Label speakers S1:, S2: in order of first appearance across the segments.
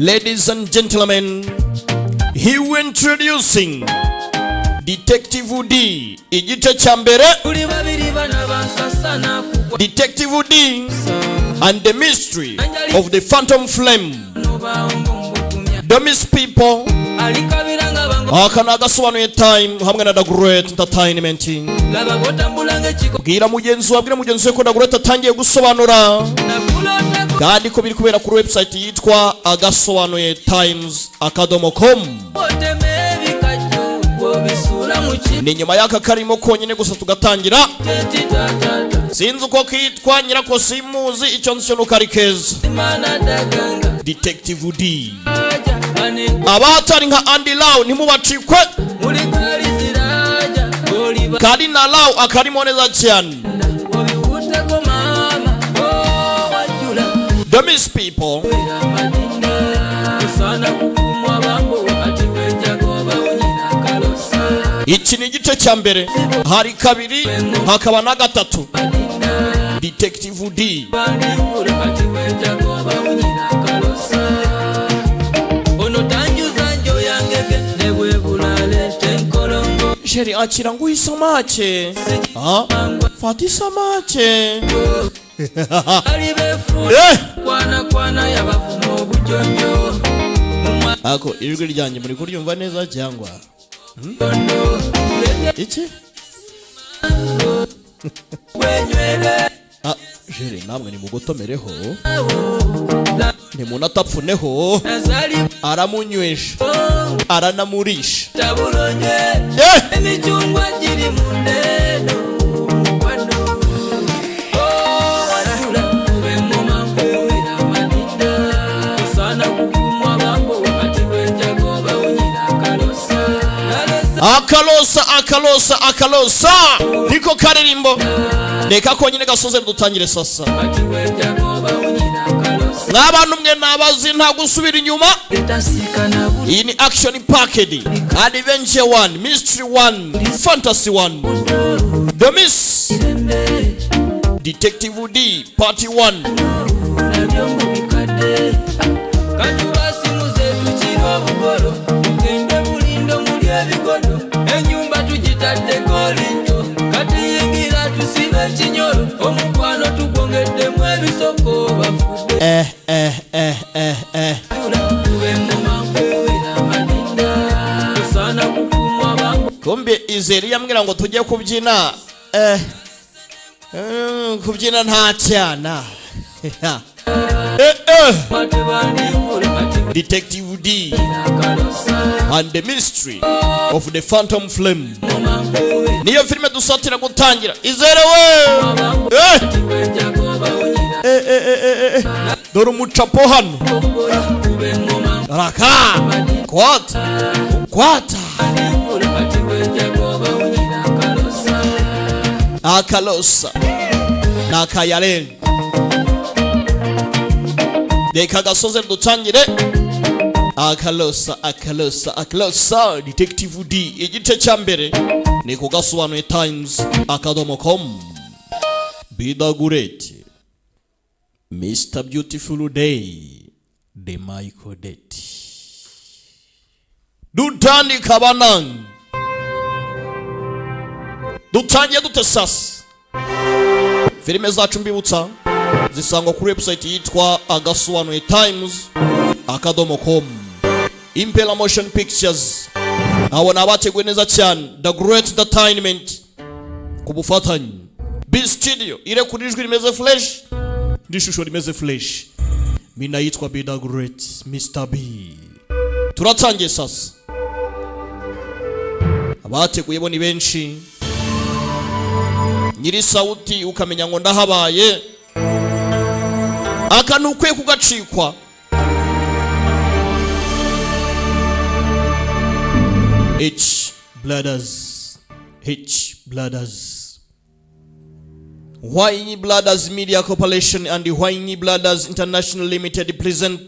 S1: Ladies and gentlemen, he will introducing Detective D, igice cya mbere.
S2: Tuli babiri bana bansasana kugwa.
S1: Detective D and the Mystery of the Phantom Flame.
S2: Nobawongo mbukumya.
S1: Domis people.
S2: Alikabira nga bango.
S1: Aka ni agasobanuye time hamwe na The Great Entertainment.
S2: Laba bwotambula ng'ekiko.
S1: Bwira mugenzi wawe, bwira mugenzi we ko The Great atangiye gusobanura.
S2: Nakulotako.
S1: Kandi ko biri kubera kuri website yitwa agasobanuyetimes.com.
S2: Otema ebikajjo bw'obisuula mu
S1: Ni nyuma y'aka karimo konyine gusa tugatangira.
S2: kititatata.
S1: Sinzi uko kitwa, nyirako simuzi, icyo nzi cyo nuko ari keza.
S2: Imana daganga.
S1: Detective D.
S2: Aja anegwa.
S1: Abatari nka Andy Lau ntimubacikwe.
S2: Muri kali ziraja oliba.
S1: Karina Lau akarimo neza cyane.
S2: Obiwuteko mama oh wajula.
S1: Domis people.
S2: Amadinda usana kukumwa bambo ati wejagoba unyina kalosa.
S1: Iki ni igice cya mbere, hari kabiri hakaba na gatatu. Detective D.
S2: Bandikula ati wejagoba unyina kalosa ono tanjuza njo yangege ne bwebulale tenkolongo.
S1: Chéri, akira nguhe isamake. Ah, fata isamake.
S2: Ali befu.
S1: Eh!
S2: Kwana kwana yabavuma obujonjo.
S1: Ako ijwi ryanjye muri kuryumva neza cyangwa
S2: Mumwakondo
S1: iki?
S2: Wenywere.
S1: Ah, chéri, namwe nimugotomereho, nimunatapfuneho.
S2: Nazali.
S1: Aramunywesha, aranamurisha.
S2: Tabulonye.
S1: Eh!
S2: Emicungwa giri mu ndedo mukwano wajula bemumankuwira madinda osana kukumwa bambo ati wenjagoba unyina kalosa nalosa.
S1: Akalosa, akalosa, akalosa niko karirimbo. Reka konyine gasoze dutangire sasa.
S2: Ati wenjagoba unyina kalosa.
S1: Mw'abantu mwe nabazi, nta gusubira inyuma.
S2: Etasikana buli.
S1: Iyi ni action packed, adventure 1, mystery 1, fantasy 1, the miss Detective D part 1.
S2: Nabyo mu bikadde katubasimuze tukiri obugolo tugende bulindo muli ebigodo enyumba tugitaddeko linjo katiyingira tusibe ekinyolo omukwano tugwongeddemu ebisoko bafudde.
S1: Eh eh eh eh eh.
S2: Tube mumankuwira madinda osaana kukumwa bangu.
S1: Kumbe izeri yambwira ngo tujye kubyina, eh. Kubyina nta cyana, eh eh.
S2: Matebandikula ati
S1: Detective D
S2: kalosa
S1: and the Mystery of the Phantom Flame.
S2: Mumankuwira
S1: Niyo filime dusatira gutangira. Izere we, eh.
S2: wenjagoba unyina.
S1: Eh, eh, eh, eh, eh. Dore umucapo hano. Raka kwata kwata. Akalosa ni akayarene. Reka gasoze dutangire. Akalosa, akalosa, akalosa. Detective D igice cya mbere ni ku gasobanuyetimes.com. Bidagurete Mr Beautiful Day, the Michael Det dutandika banange. Dutangiye dute sasa? Filime zacu mbibutsa zisangwa kuri website yitwa agasobanuyetimes.com. Impela Motion Pictures, abo ni abateguye neza cyane. The Great Entertainment ku bufatanye B Studio irekura ijwi rimeze fresh n'ishusho rimeze fresh. Mina yitwa Be The Great Mr B. Turatangiye sasa. Abateguye bo ni benshi, nyiri sauti ukamenya ngo ndahabaye. Aka ntukwiye kugacikwa. H Brothers, H Brothers, Wine Brothers Media Corporation and Wine Brothers International Limited present.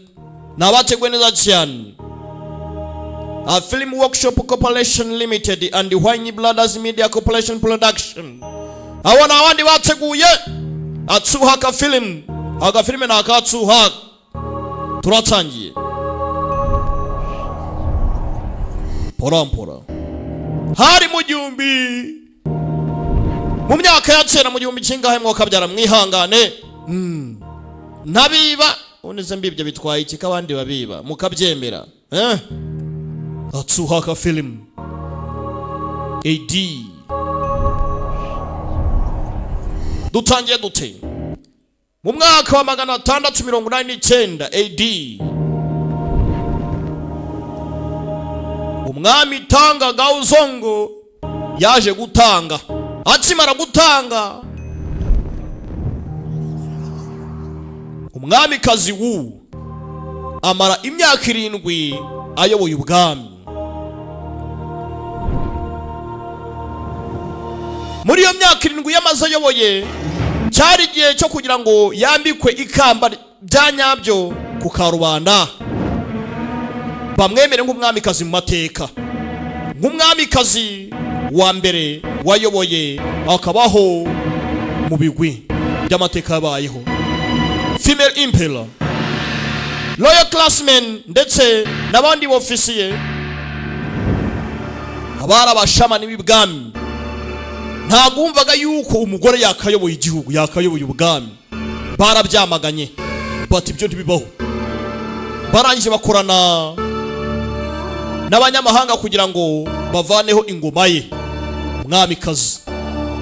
S1: Ni abateguye neza cyane. A Film Workshop Corporation Limited and Wine Brothers Media Corporation Production, abo ni abandi bateguye Atsuhaka Film. Agafilime ni akatsuhaka. Turatangiye. Porampora hari mu gihumbi, mu myaka ya kera, mu gihumbi kingahe mwokabyara, mwihangane. Ntabiba ubundi mbibyo bitwaye iki ko abandi babiba mukabyemera, eh? Atsuhaka film AD dutangiye dute? Mu mwaka wa 689 AD, umwami Tanga Gaozong yaje gutanga. Akimara gutanga, umwamikazi Wu amara imyaka 7 ayoboye ubwami. Muri iyo myaka 7 yamaze ayoboye, cyari igihe cyo kugira ngo yambikwe ikamba bya nyabyo ku karubanda, bamwemere nk'umwamikazi mu mateka, nk'umwamikazi wa mbere wayoboye akabaho mu bigwi by'amateka yabayeho, female emperor. Royal classmen ndetse n'abandi bofisiye, abari abashamani b'ibwami, ntabwo wumvaga yuko umugore yakayoboye igihugu, yakayoboye ubwami. Barabyamaganye bati ibyo ntibibaho. Barangije bakorana n'abanyamahanga kugira ngo bavaneho ingoma ye, umwamikazi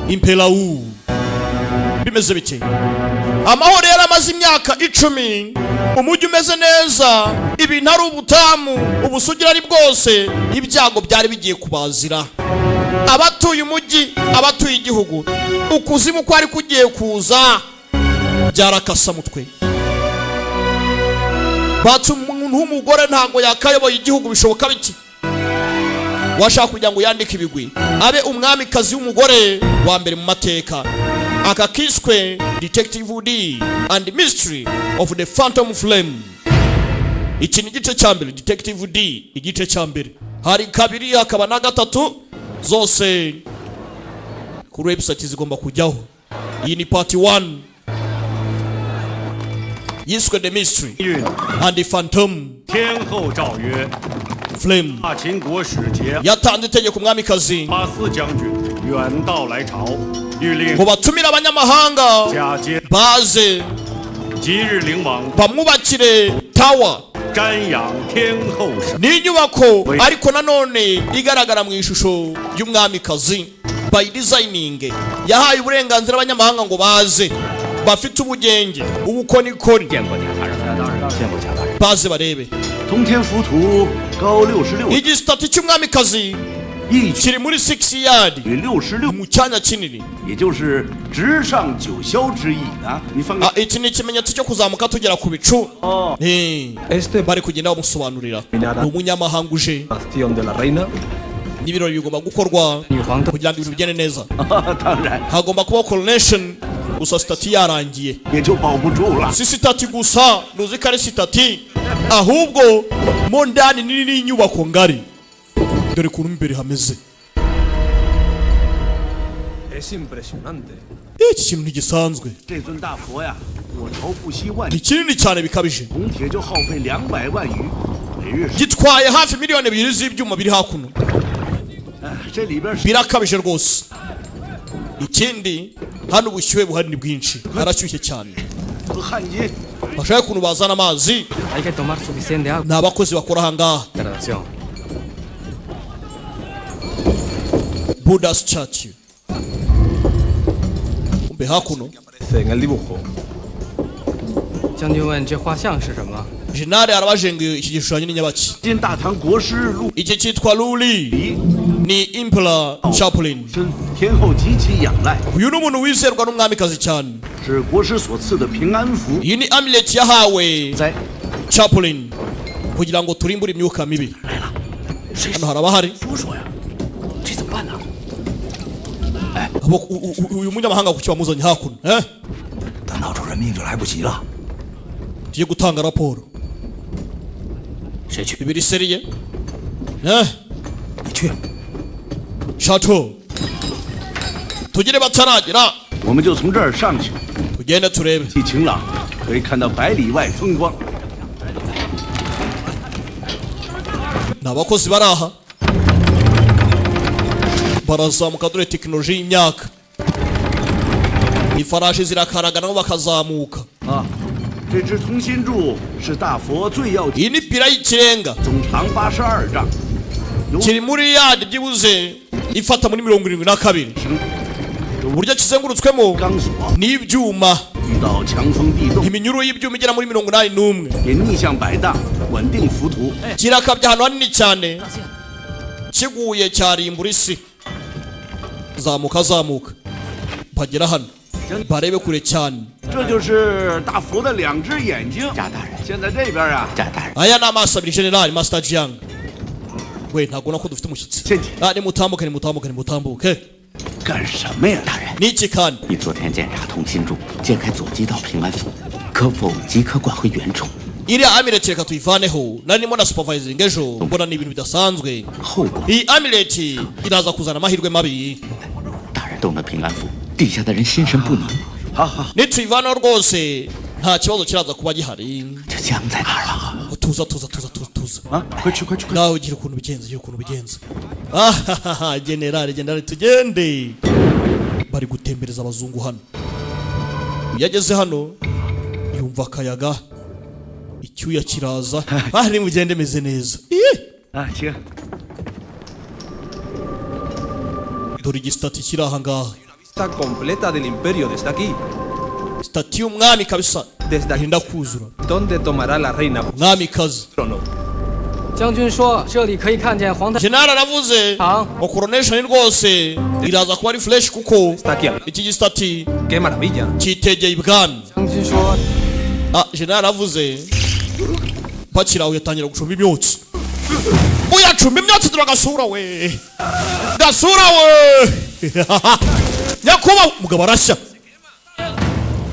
S1: Emperor Wu. Bimeze bite? Amahoro yari amaze imyaka 10, umujyi umeze neza, ibintu ari ubutamu, ubusugire ari bwose. Ibyago byari bigiye kubazira abatuye umujyi, abatuye igihugu. Ukuzimu kwari kugiye kuza, byarakasamutwe. Batse umuntu w'umugore ntabwo yakayoboye igihugu, bishoboka biki? Washaka kugira ngo yandike ibigwi, abe umwamikazi w'umugore wa mbere mu mateka. Aka kiswe Detective D and Mystery of the Phantom Flame. Iki ni igice cya mbere, Detective D igice cya mbere. Hari kabiri, hakaba na gatatu, zose kuri website zigomba kujyaho. Iyi ni part 1 yiswe The Mystery and the Phantom
S3: 天后诏曰：
S1: Flame.
S3: 大秦国使节
S1: Yatanze itegeko umwamikazi
S3: 阿斯将军远道来朝，欲令
S1: ngo batumire abanyamahanga
S3: 假节
S1: baze
S3: 即日领往
S1: bamwubakire tower.
S3: 瞻仰天后神。
S1: Ni inyubako ariko nanone igaragara mu ishusho y'umwamikazi by designing. Yahaye uburenganzira abanyamahanga ngo baze bafite ubugenge, ubukonikoni,
S4: 见过贾大人，见过贾大人。
S1: baze barebe.
S5: 通天浮屠高66，
S1: Igisitati cy'umwamikazi
S5: 一曲
S1: kiri muri 6 yard,
S5: 66，
S1: mu cyanya kinini.
S5: 也就是直上九霄之意啊！你翻个
S1: Ah, iki ni ikimenyetso cyo kuzamuka tugera ku bicu. Eh,
S6: Este
S1: bari kugenda bamusobanurira, ni umunyamahanga uje
S6: bastión de la reina.
S1: n'ibirori bigomba gukorwa
S4: 女皇的
S1: kugira ngo ibintu bigende neza.
S5: 当然
S1: Hagomba kubaho coronation, gusa statue yarangiye.
S5: 也就保不住了。
S1: Si statue gusa, ntuzi ko ari statue, ahubwo mo ndani nini n'inyubako ngari. Dore ukuntu imbere hameze.
S6: Es impresionante.
S1: Iki kintu ntigisanzwe.
S5: 这尊大佛呀，我朝不惜万
S1: Ni kinini cyane bikabije.
S5: 铜铁就耗费200万余，每日
S1: Gitwaye hafi miliyoni 2 z'ibyuma biri hakuno.
S5: 这里边是
S1: Birakabije rwose. Ikindi, hano ubushyuhe buhari ni bwinshi, harashyushye cyane.
S5: 和焊接。
S1: Bashaka ukuntu bazana amazi.
S4: Hay que tomar suficiente agua.
S1: Ni abakozi bakora ahangaha.
S4: Traducción.
S1: Buddha's Church. Kumbe hakuno
S6: Aparece en el dibujo.
S4: 将军问这画像是什么？
S1: Jenali arabajenga, iki gishushanyo ni nyabaki?
S5: 金大唐国师陆
S1: Iki cyitwa Luli,
S5: 离
S1: ni Emperor Chaplin.
S5: 身，天后极其仰赖，
S1: Uyu ni umuntu wizerwa n'umwamikazi cyane.
S5: 是国师所赐的平安符。
S1: Iyi ni amulet yahawe
S5: 在
S1: Chaplin kugira ngo turimbure imyuka mibi. Hano haraba hari
S5: 说说呀，这怎么办呢？
S1: Abo- uyu munyamahanga kuki bamuzanye hakuno, eh?
S5: 等闹出人命就来不及了。
S1: Tugiye gutanga raporo.
S4: 谁去？
S1: Bibiri seriye, eh?
S5: 你去，
S1: Chateau tugire bataragera.
S5: 我们就从这儿上去，
S1: Tugende turebe.
S5: 既晴朗，可以看到百里外风光。
S1: Ni abakozi bari aha. Barazamuka, dore tekinoloji y'imyaka, ifarashi zirakaraga nabo bakazamuka.
S5: 啊，这支通心柱是大佛最要紧，
S1: Iyi ni pillar y'ikirenga.
S5: 总长82丈，
S1: Kiri muri yard byibuze ifata muri 72, uburyo kizengurutswemo
S5: 钢索
S1: n'ibyuma,
S5: 遇到强风地动
S1: iminyururu y'ibyuma igera muri 81.
S5: 也逆向摆荡，稳定浮屠。
S1: Kirakabya ahantu hanini cyane, kiguye cyarimbura isi. Zamuka, zamuka, bagera hano barebe kure cyane.
S5: 这就是大佛的两只眼睛。
S7: 贾大人，
S5: 现在这边啊，
S7: 贾大人，
S1: Aya ni amaso abiri. General Master Jiang we, ntabwo nako dufite umushyitsi.
S5: 先进。
S1: Ah, nimutambuke, nimutambuke, nimutambuke.
S5: 干什么呀，大人？
S1: Niki kandi?
S7: 你昨天检查同心柱，揭开左击道平安符，可否即刻挂回原处？
S1: Iriya amulet reka tuyivaneho, nari ndimo na supervising ejo, mbona ni ibintu bidasanzwe.
S7: 后果，
S1: Iyi amulet iraza kuzana amahirwe mabi.
S7: 大人动了平安符，地下的人心神不宁，
S5: 好好，
S1: Nituyivanaho rwose nta kibazo kiraza kuba gihari.
S7: 就僵在那儿了。
S1: Tuza, tuza, tuza, tuza, tuza.
S5: 啊，快去，快去，快！
S1: Nawe ugira ukuntu ubigenza, ugira ukuntu ubigenza. Ahahaha, generale, generale, tugende. Bari gutembereza abazungu hano. Iyo ageze hano yumva akayaga, icyuya kiraza. Ah, nimugende, meze neza. Ih!
S5: 啊，请。
S1: Dore igisitati kiri aha ngaha.
S6: Vista completa del imperio desde aquí.
S1: Statue y'umwami kabisa.
S6: Desde aquí.
S1: Yenda kuzura.
S6: ¿Dónde tomará la reina
S1: Mwamikazi.
S6: trono?
S4: 将军说这里可以看见皇太
S1: General aravuze
S4: 堂。
S1: ngo coronation rwose iraza kuba ari fresh kuko
S6: Está aquí al.
S1: iki gisitati
S6: ¡Qué maravilla!
S1: cyitegeye ibwami.
S4: 将军说
S1: Ah, general aravuze bakiri aho, yatangira gucumba imyotsi. Uyacumba imyotsi, dore gasura we, gasura we, nyakubahwa. Umugabo arashya,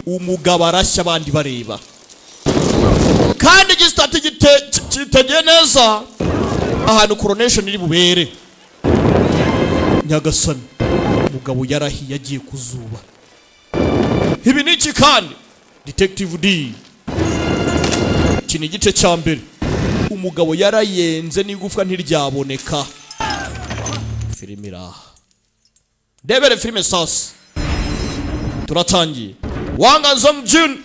S1: umugabo arashya abandi bareba, kandi igisitati kitegeye neza ahantu coronation iri bubere. Nyagasani, umugabo yarahiye, agiye kuzuba. Ibi ni iki kandi? Detective D, iki ni igice cya mbere. Umugabo yarayenze n'igufwa ntiryaboneka. Filime iraha, ndebere filime. Sasa turatangiye. Wanga Zongjun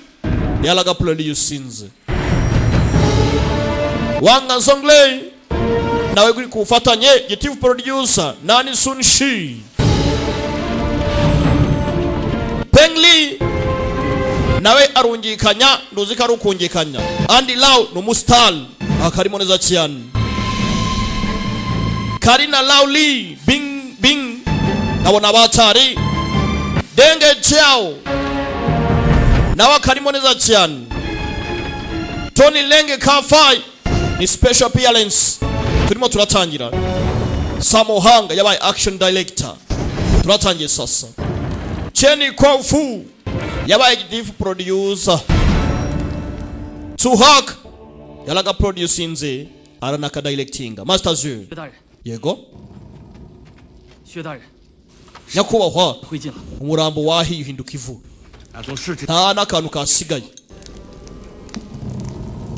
S1: yalaga producinze, Wanga Zonglei nawe kuri ku bufatanye, gitifu producer Nani Sun Shi, Peng Li nawe arungikanya, nduzi ko ari ukungikanya. Andy Lau ni umusitari akarimo neza cyane. Karina Lau Li Bing Bing nabo ni abatari. Denge Chiao nawe akarimo neza cyane. Tony Lenge Kafai ni special appearance. Turimo turatangira. Samohanga yabaye action director. Turatangiye sasa. Chen Fu yabaye executive producer. Tsuhak yalaga producinze, aranaka directinga. Master Zu.
S4: 薛大人，
S1: Yego.
S4: 薛大人，
S1: Nyakubahwa,
S4: 灰烬了。
S1: umurambo wahiye uhinduka ivu.
S5: 那从尸体
S1: Nta n'akantu kasigaye.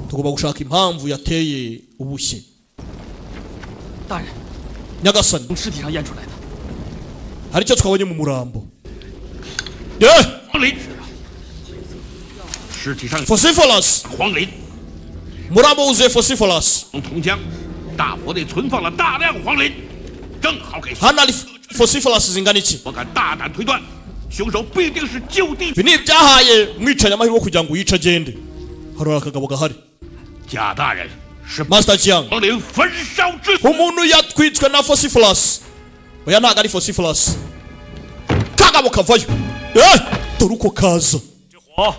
S1: Tugomba gushaka impamvu yateye ubushye.
S4: 大人，
S1: Nyagasani,
S4: 从尸体上验出来的。
S1: hari icyo twabonye mu murambo. Eh,
S3: 黄磷，尸体上
S1: phosphorus.
S3: 黄磷，
S1: Umurambo wuzuye phosphorus.
S3: 铜浆，大佛内存放了大量黄磷，正好给。
S1: Hano hari phosphorus zingana iki?
S3: 我敢大胆推断，凶手必定是就地
S1: Ibi ni ibyahaye umwicanyi amahirwe yo kugira ngo yice agende. Hari akagabo gahari.
S3: 贾大人是
S1: Master Jiang,
S3: 黄磷焚烧致死。
S1: umuntu yatwitswe na phosphorus. Oya, ntabwo ari phosphorus. Kagabo kavayo. Eh, dore uko kaza.
S8: 火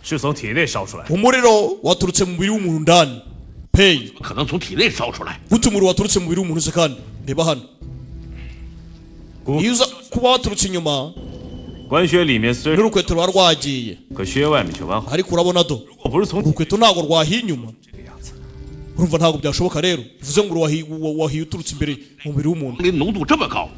S8: 是从体内烧出来的。
S1: Umuriro waturutse mu mubiri w'umuntu ndani peyi.
S3: 可能从体内烧出来。
S1: Gute umuriro waturutse mu mubiri w'umuntu se? Kandi reba hano, iyo uza kuba waturutse inyuma,
S8: 官靴里面虽
S1: n'urukweto ruba rwagiye,
S8: 可靴外面却完好。
S1: ariko urabona do,
S8: 如果不是从
S1: urukweto ntabwo rwahiye inyuma. Urumva ntabwo byashoboka rero, bivuze ngo wahiye uturutse imbere mu mubiri w'umuntu.
S3: 黄磷浓度这么高，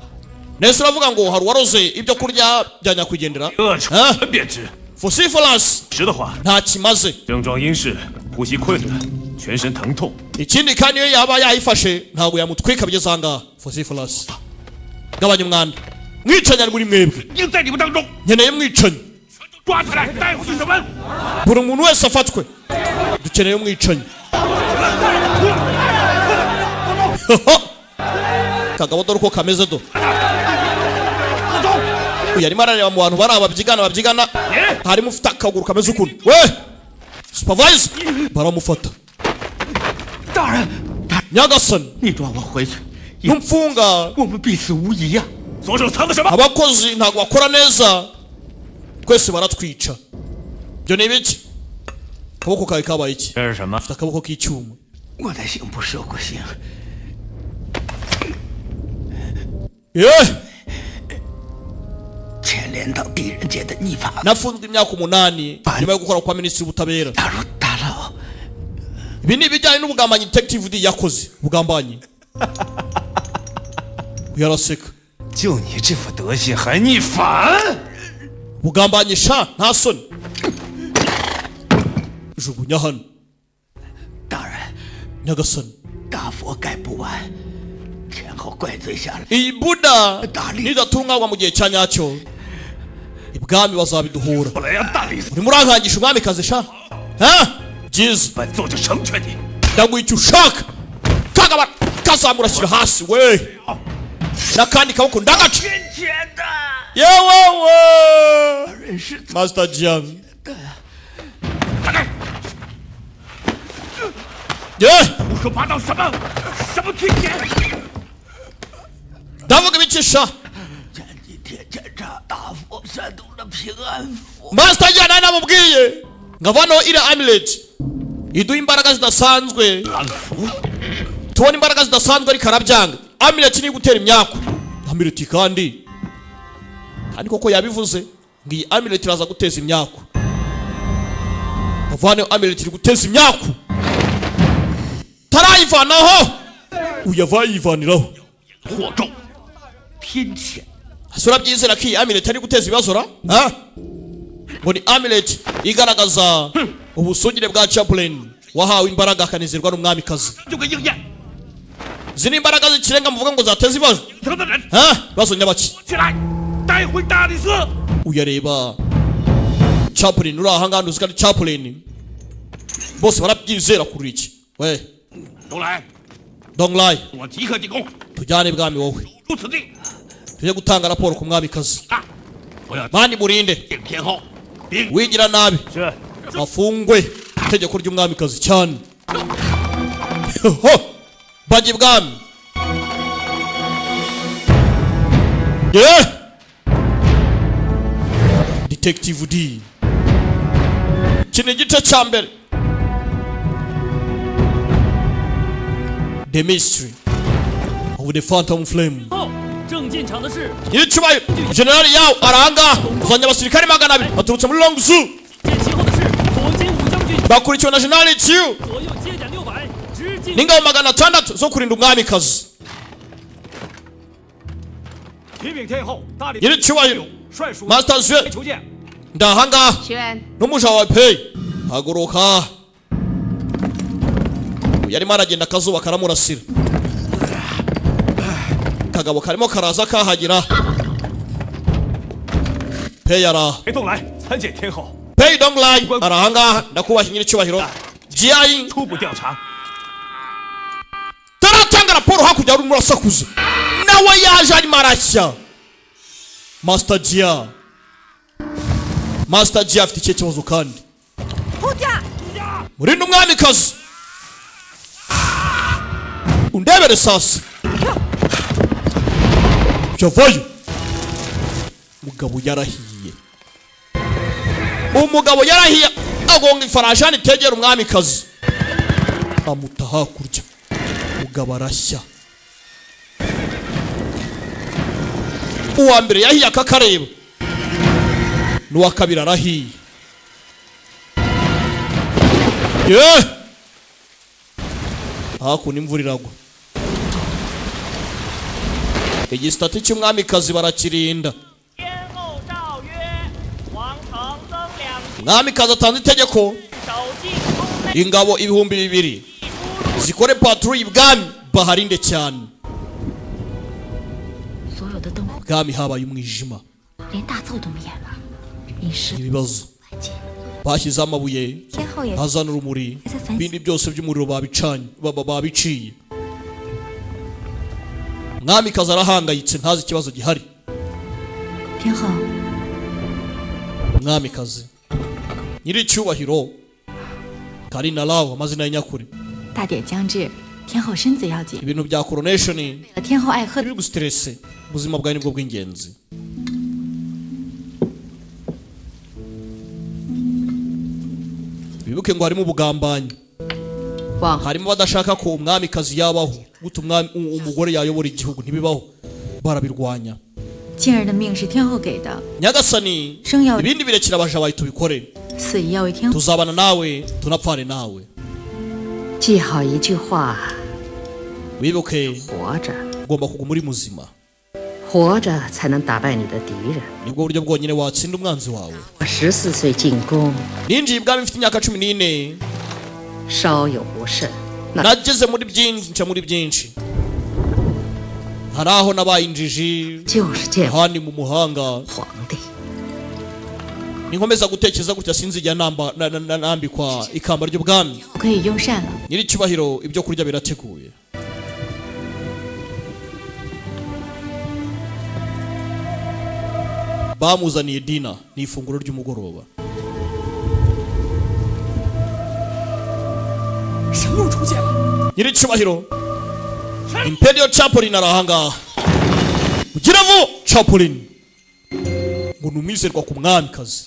S1: Nese uravuga ngo hari uwaroze ibyo kurya bya nyakwigendera?
S8: 恶臭
S1: Ah?
S8: 便知。
S1: Phosphorus
S8: 实的话，
S1: nta kimaze.
S8: 症状应是呼吸困难、全身疼痛。
S1: Ikindi kandi, iyo yaba yayifashe ntabwo yamutwika bigeze ahangaha. Fosiforasi, gabanya umwanda. Mwicanyi ari muri mwebwe.
S3: 应在你们当中
S1: Nkeneye mwicanyi.
S3: 抓起来，带回去审问。
S1: Buri muntu wese afatwe, dukeneye umwicanyi. Kagabo, dore uko kameze. Do uyu arimo arareba mu bantu bari ababyigana babyigana, harimo ufite akaguru kameze ukuntu. We supervisor, baramufata.
S7: 大人，
S1: Nyagasani,
S7: 你抓我回去，
S1: numfunga
S7: 我们必死无疑呀。
S8: 左手藏的什么？
S1: Abakozi ntabwo bakora neza, twese baratwica. Ibyo ni ibiki? Akaboko kawe kabaye iki?
S8: 这是什么？
S1: Ufite akaboko k'icyuma.
S7: 我在刑部受过刑，
S1: Ye
S7: 牵连到狄仁杰的逆法，
S1: Nafunzwe imyaka 8 nyuma yo gukora kwa minisitiri w'ubutabera.
S7: 打入大牢。
S1: Ibi ni ibijyanye n'ubugambanyi detective D yakoze, ubugambanyi. Uyu araseka.
S8: 就你这副德行还逆反？
S1: Ubugambanyi sha, nta soni. Jugunya hano.
S7: 大人，
S1: Nyagasani,
S7: 大佛盖不完，天后怪罪下来。
S1: iyi buda nidatunganywa mu gihe cya nyacyo, ibwami bazabiduhura.
S8: 我来要大理寺
S1: Urimo urankangisha umwamikazi sha? Ha, byiza.
S8: 本座就成全你。
S1: Ndaguha icyo ushaka. Kagaba kazamura, ashyira hasi we, n'akandi kaboko ndagaca. Yewewe, master Jiang ye.
S3: 胡说八道什么？什么听见？
S1: Ndavuga ibicisha.
S7: 前几天检查大佛煽动了平安符，
S1: Master Jiang nawe namubwiye ngo avanaho iriya amulet iduha imbaraga zidasanzwe, tubona imbaraga zidasanzwe, ariko arabyanga. Amulet niyo gutera imyaku. Amulet kandi koko yabivuze ngo iyi amulet iraza guteza imyaku. Avaneho amulet, iri guteza imyaku. Tarayivanaho, uyava yivaniraho.
S3: 惑众，天谴！
S1: Ese urabyizera ko iyi amulet ari guteza ibibazo ra? Ha? Ngo ni amulet igaragaza ubusugire bwa Chaplain wahawe imbaraga akanezerwa n'umwamikazi.
S3: 就给应验。
S1: Izi ni imbaraga z'ikirenga muvuga ngo zateza ibibazo?
S3: 疼的人
S1: Ha, ibibazo nyabaki?
S3: 起来，带回大理寺。
S1: Uyareba Chaplain uri ahangaha, uzi ko ari Chaplain, bose barabyizera kuri iki we.
S3: 都来，
S1: Donglai,
S3: 我即刻进宫，
S1: tujyane ibwami wowe,
S3: 入此地。
S1: tujye gutanga raporo ku mwamikazi.
S3: 啊！我要
S1: Mani murinde
S3: 见天后，禀
S1: wigira nabi
S8: 是。
S1: afungwe, itegeko ry'umwamikazi cyane. Ho! Bajya ibwami ye. Detective D, iki ni igice cya mbere, The Mystery of the Phantom Flame.
S2: 后正进场的是
S1: Nyiricyubahiro Generali Yawo aranga uzanye abasirikare 200 baturutse muri Longzu,
S2: 见其后的是左金武将军，
S1: bakurikiwe na Generali Chiu
S2: 左右接甲600，直进
S1: n'ingabo 600 zo kurinda umwamikazi.
S8: 启禀天后，大理
S1: Nyiricyubahiro,
S8: 帅属
S1: Master Zue
S8: 求见。
S1: ndahangaha
S9: 学员，
S1: n'umuja wawe Peyi. Haguruka. Uyu arimo aragenda, akazuba karamurasira. Kagabo karimo karaza kahagira. Peyi araha.
S8: 裴东来参见天后，
S1: Peyi Donglai arahangaha. Ndakubaha nyiricyubahiro Jiayi.
S8: 初步调查，
S1: Taratanga raporo. Hakurya urimo urasakuza nawe yaje arimo arashya. Master Jia, Master Jia afite ikihe kibazo kandi?
S9: 护驾！
S1: Murinde umwamikazi. Undebere sasa yavayo. Umugabo yarahiye, umugabo yarahiye, agonga ifarashani itegera umwamikazi, amuta hakurya. Umugabo arashya. Uwa mbere yahiye akakareba, n'uwa kabiri arahiye. Ye, hakuno imvura iragwa. Igisitati cy'umwamikazi barakirinda.
S2: 天后诏曰：王承增两
S1: Umwamikazi atanze itegeko.
S2: 守进宫内，
S1: Ingabo 2000 zikore patrouille ibwami, baharinde cyane.
S9: 所有的灯火
S1: Bwami habaye umwijima.
S9: 连大奏都灭了，临时
S1: Ibibazo, bashyizeho amabuye
S9: 天后也
S1: azana urumuri, ibindi byose by'umuriro babicanye, babiciye. Mwamikazi arahangayitse, ntazi ikibazo gihari.
S9: 天后，
S1: Mwamikazi nyiricyubahiro Karina Law, amazina y'inyakuri.
S9: 大典将至，天后身子要紧，
S1: Ibintu bya coronation
S9: 为了天后爱喝
S1: biri gustresse, ubuzima bwawe nibwo bw'ingenzi. Bibuke ngo harimo ubugambanyi,
S10: 往
S1: harimo badashaka ko umwamikazi yabaho. Gute umwami, umugore yayobora igihugu? Ntibibaho, barabirwanya.
S9: 静儿的命是天后给的，
S1: Nyagasani,
S9: 生要
S1: ibindi birekera abaja bawe tubikore.
S9: 死也要为天后。
S1: Tuzabana nawe, tunapfane nawe.
S10: 记好一句话：
S1: Wibuke,
S10: 活着，
S1: ugomba kuguma uri muzima.
S10: 活着才能打败你的敌人。
S1: Nibwo buryo bwonyine watsinda umwanzi wawe.
S10: 我14岁进宫，
S1: Ninjiye ibwami mfite imyaka 14.
S10: 稍有不慎，那
S1: Nageze muri byinshi, nca muri byinshi, hari aho nabaye injiji,
S10: 就是见
S1: ahandi mu muhanga.
S10: 皇帝。
S1: Ninkomeza gutekereza gutya, sinzijya namba nambikwa ikamba ry'ubwami.
S9: 可以用膳了。
S1: Nyiricyubahiro, ibyo kurya birateguye. Bamuzaniye dina, ni ifunguro ry'umugoroba.
S2: 神鹿出现了，
S1: Nyiricyubahiro, Imperial Chapolin ari ahangaha. Ugira vuba Chapolin, ngo ni umwizerwa ku mwamikazi,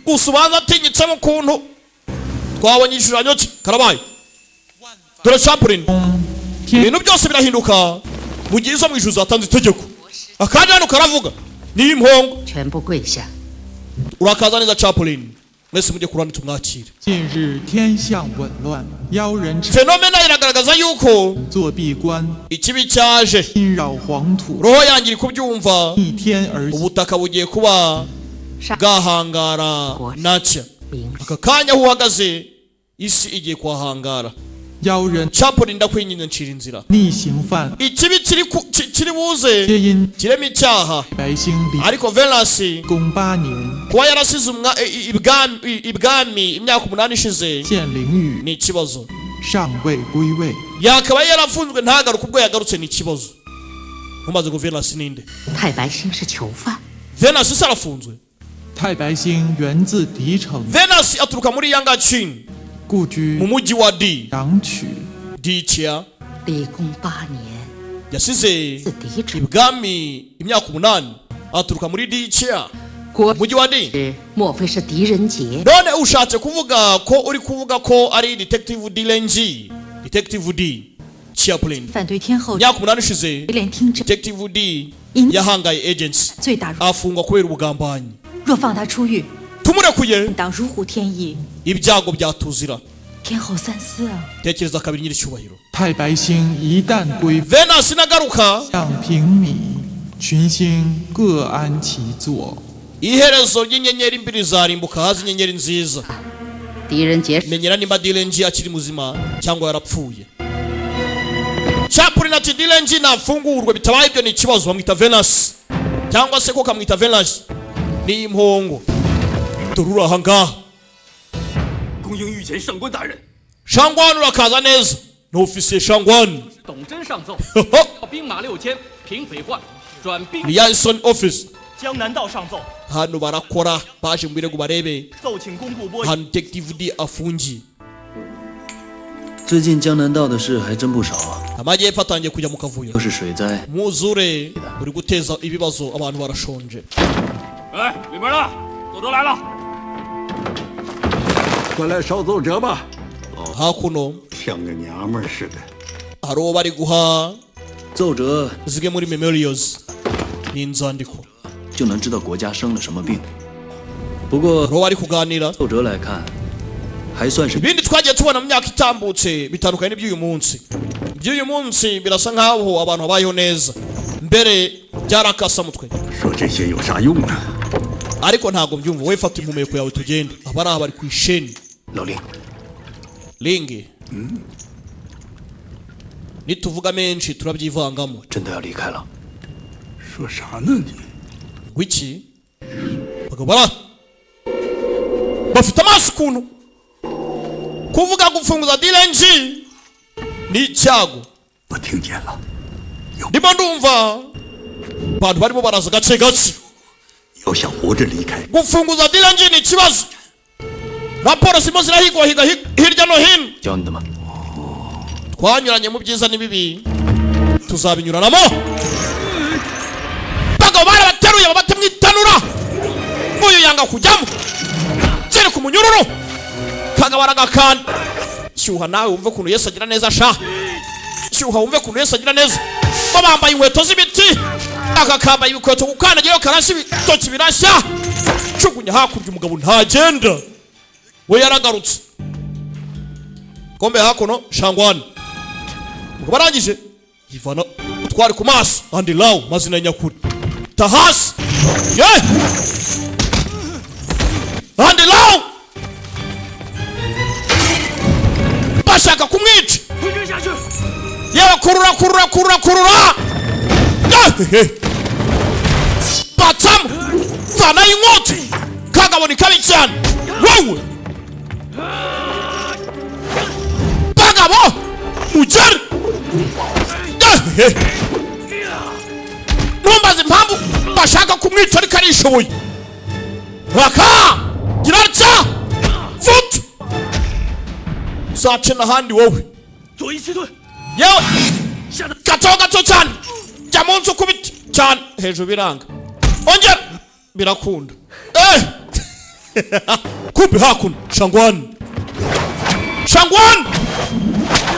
S1: gusa ubanza atinyitsemo ukuntu. Twabonye igishushanyo cye, karabaye. Dore Chapolin, ibintu byose birahinduka mu gihe izo mu ijuru zatanze itegeko. Akandi hano karavuga ni impongo.
S10: 全部跪下。
S1: Urakaza neza Chapolin, mwese mujye ku ruhande tumwakire.
S11: 近日天象紊乱，妖人
S1: Fenomena iragaragaza yuko
S11: 作闭关，
S1: ikibi cyaje.
S11: 侵扰黄土，
S1: Roho yanjye iri kubyumva.
S11: 逆天而行。
S1: Ubutaka bugiye kuba bwahangara nacya.
S10: 明
S1: Aka kanya aho uhagaze, isi igiye kuhahangara.
S11: 妖人
S1: Chapolin, ndakwinginze ncira inzira.
S11: 逆行犯，
S1: Ikibi kiri kiri buze
S11: 皆因
S1: kirema icyaha.
S11: 白星离
S1: Ariko Venus
S11: 宫8年，
S1: kuba yarasize ibwami imyaka 8 ishize
S11: 见灵雨
S1: ni ikibazo.
S11: 尚未归位。
S1: Yakaba yarafunzwe ntagaruke, ubwo yagarutse ni ikibazo. Ntumaze ngo Venus ninde?
S10: 太白星是囚犯，
S1: Venus se arafunzwe?
S11: 太白星源自狄城，
S1: Venus aturuka muri Yangaqin,
S11: 故居
S1: mu mujyi wa D
S11: 阳曲。
S1: Dikia.
S10: 离宫8年，
S1: Yasize
S10: 自狄城。
S1: ibwami imyaka 8, aturuka muri Dikia,
S10: 国
S1: mujyi wa D.
S10: 师莫非是狄仁杰？
S1: None ushatse kuvuga ko uri kuvuga ko ari Detective D Lenji, Detective D Chaplin?
S9: 反对天后
S1: Imyaka 8 ishize,
S9: 垂帘听政，
S1: Detective D
S9: 因
S1: yahangaye agency,
S9: 罪大如
S1: afungwa kubera ubugambanyi.
S9: 若放他出狱，
S1: Tumurekuye,
S9: 当如虎添翼。
S1: ibyago byatuzira.
S9: 天后三思啊！
S1: Tekereza kabiri, nyiricyubahiro.
S11: 太白星一旦归
S1: Venus nagaruka,
S11: 向平米，群星各安其坐。
S1: iherezo ry'inyenyeri mbi rizarimbuka, haza inyenyeri nziza.
S10: 狄仁杰
S1: Menyera nimba Dilenji akiri muzima cyangwa yarapfuye. Chapolin ati Dilenji nafungurwe, bitabaye ibyo ni ikibazo. Bamwita Venus, cyangwa se ko kamwita Venus ni impongo. Dore uri aha ngaha.
S3: 恭迎御前上官大人。
S1: Shangwan, urakaza neza, ni ofisiye Shangwan.
S2: 董真上奏，调兵马6000，平匪患，转兵
S1: Liaison Office.
S8: 江南道上奏，
S1: Hano barakora, baje mu birego barebe
S8: 奏请工部拨
S1: ahantu Detective D afungiye.
S12: 最近江南道的事还真不少啊，
S1: Amajyepfo atangiye kujya mu kavuyo.
S12: 又是水灾，
S1: Umwuzure uri guteza ibibazo, abantu barashonje.
S3: 哎，里面呢？奏折来了。
S5: 快来捎奏折吧。
S1: Hakuno
S5: 像个娘们儿似的。
S1: hari uwo bari guha
S12: 奏折
S1: zimwe muri memorials, ni inzandiko.
S12: 就能知道国家生了什么病。不过
S1: Hari uwo bari kuganira.
S12: 奏折来看，还算是
S1: Ibindi twagiye tubona mu myaka itambutse bitandukanye n'iby'uyu munsi. Iby'uyu munsi birasa nk'aho abantu babayeho neza, mbere byarakasamutwe.
S5: 说这些有啥用啊？
S1: Ariko ntabwo mbyumva. Wowe fata impumeko yawe tugende. Abari aha bari ku isheni.
S7: 老林，
S1: Lingi, nituvuga menshi turabyivangamo.
S7: 真的要离开了？
S5: 说啥呢你？
S1: Wiki bagabo bara bafite amaso ukuntu kuvuga gufunguza direnji ni icyago.
S5: 我听见了，
S1: Ndimo ndumva abantu barimo baraza gake gake.
S5: 要想活着离开，
S1: Gufunguza direnji ni ikibazo. Raporo zirimo zirahigwahiga hirya no hino.
S7: 教你的吗？
S1: Twanyuranye mu byiza n'ibibi, tuzabinyuranamo. Bagabo barabateruye babate mu itanura. Uyu yanga kujyamo, kereka umunyururu. Kagabo aragakanda. Shyuha nawe wumve ukuntu Yesu agira neza sha. Shyuha wumve ukuntu Yesu agira neza. Bo bambaye inkweto z'ibiti, aka kambaye ibikweto gukandagiraho karashya, ibitoki birashya. Cugunya hakurya, umugabo ntagenda, we yaragarutse. Kombe hakuno shangwani ubwo barangije yivana utwari ku maso. Andi law mazina ya nyakuri tahasi ye andi law bashaka kumwica.
S8: 吞军下去！
S1: Yewe, kurura kurura kurura kurura. Eh, batsamo vanayo inkota. Kagabo ni kabi cyane wowe. Bagabo mugere. Eh, ntumbaze impamvu bashaka kumwica, ariko arishoboye. Raka gira atya vutu uzace n'ahandi wowe.
S8: 左翼七队，
S1: Yewe, gato gato cyane, jya munsi ukubita cyane hejuru biranga, ongera birakunda. Eh! Kumbe hakuno shangwani, shangwani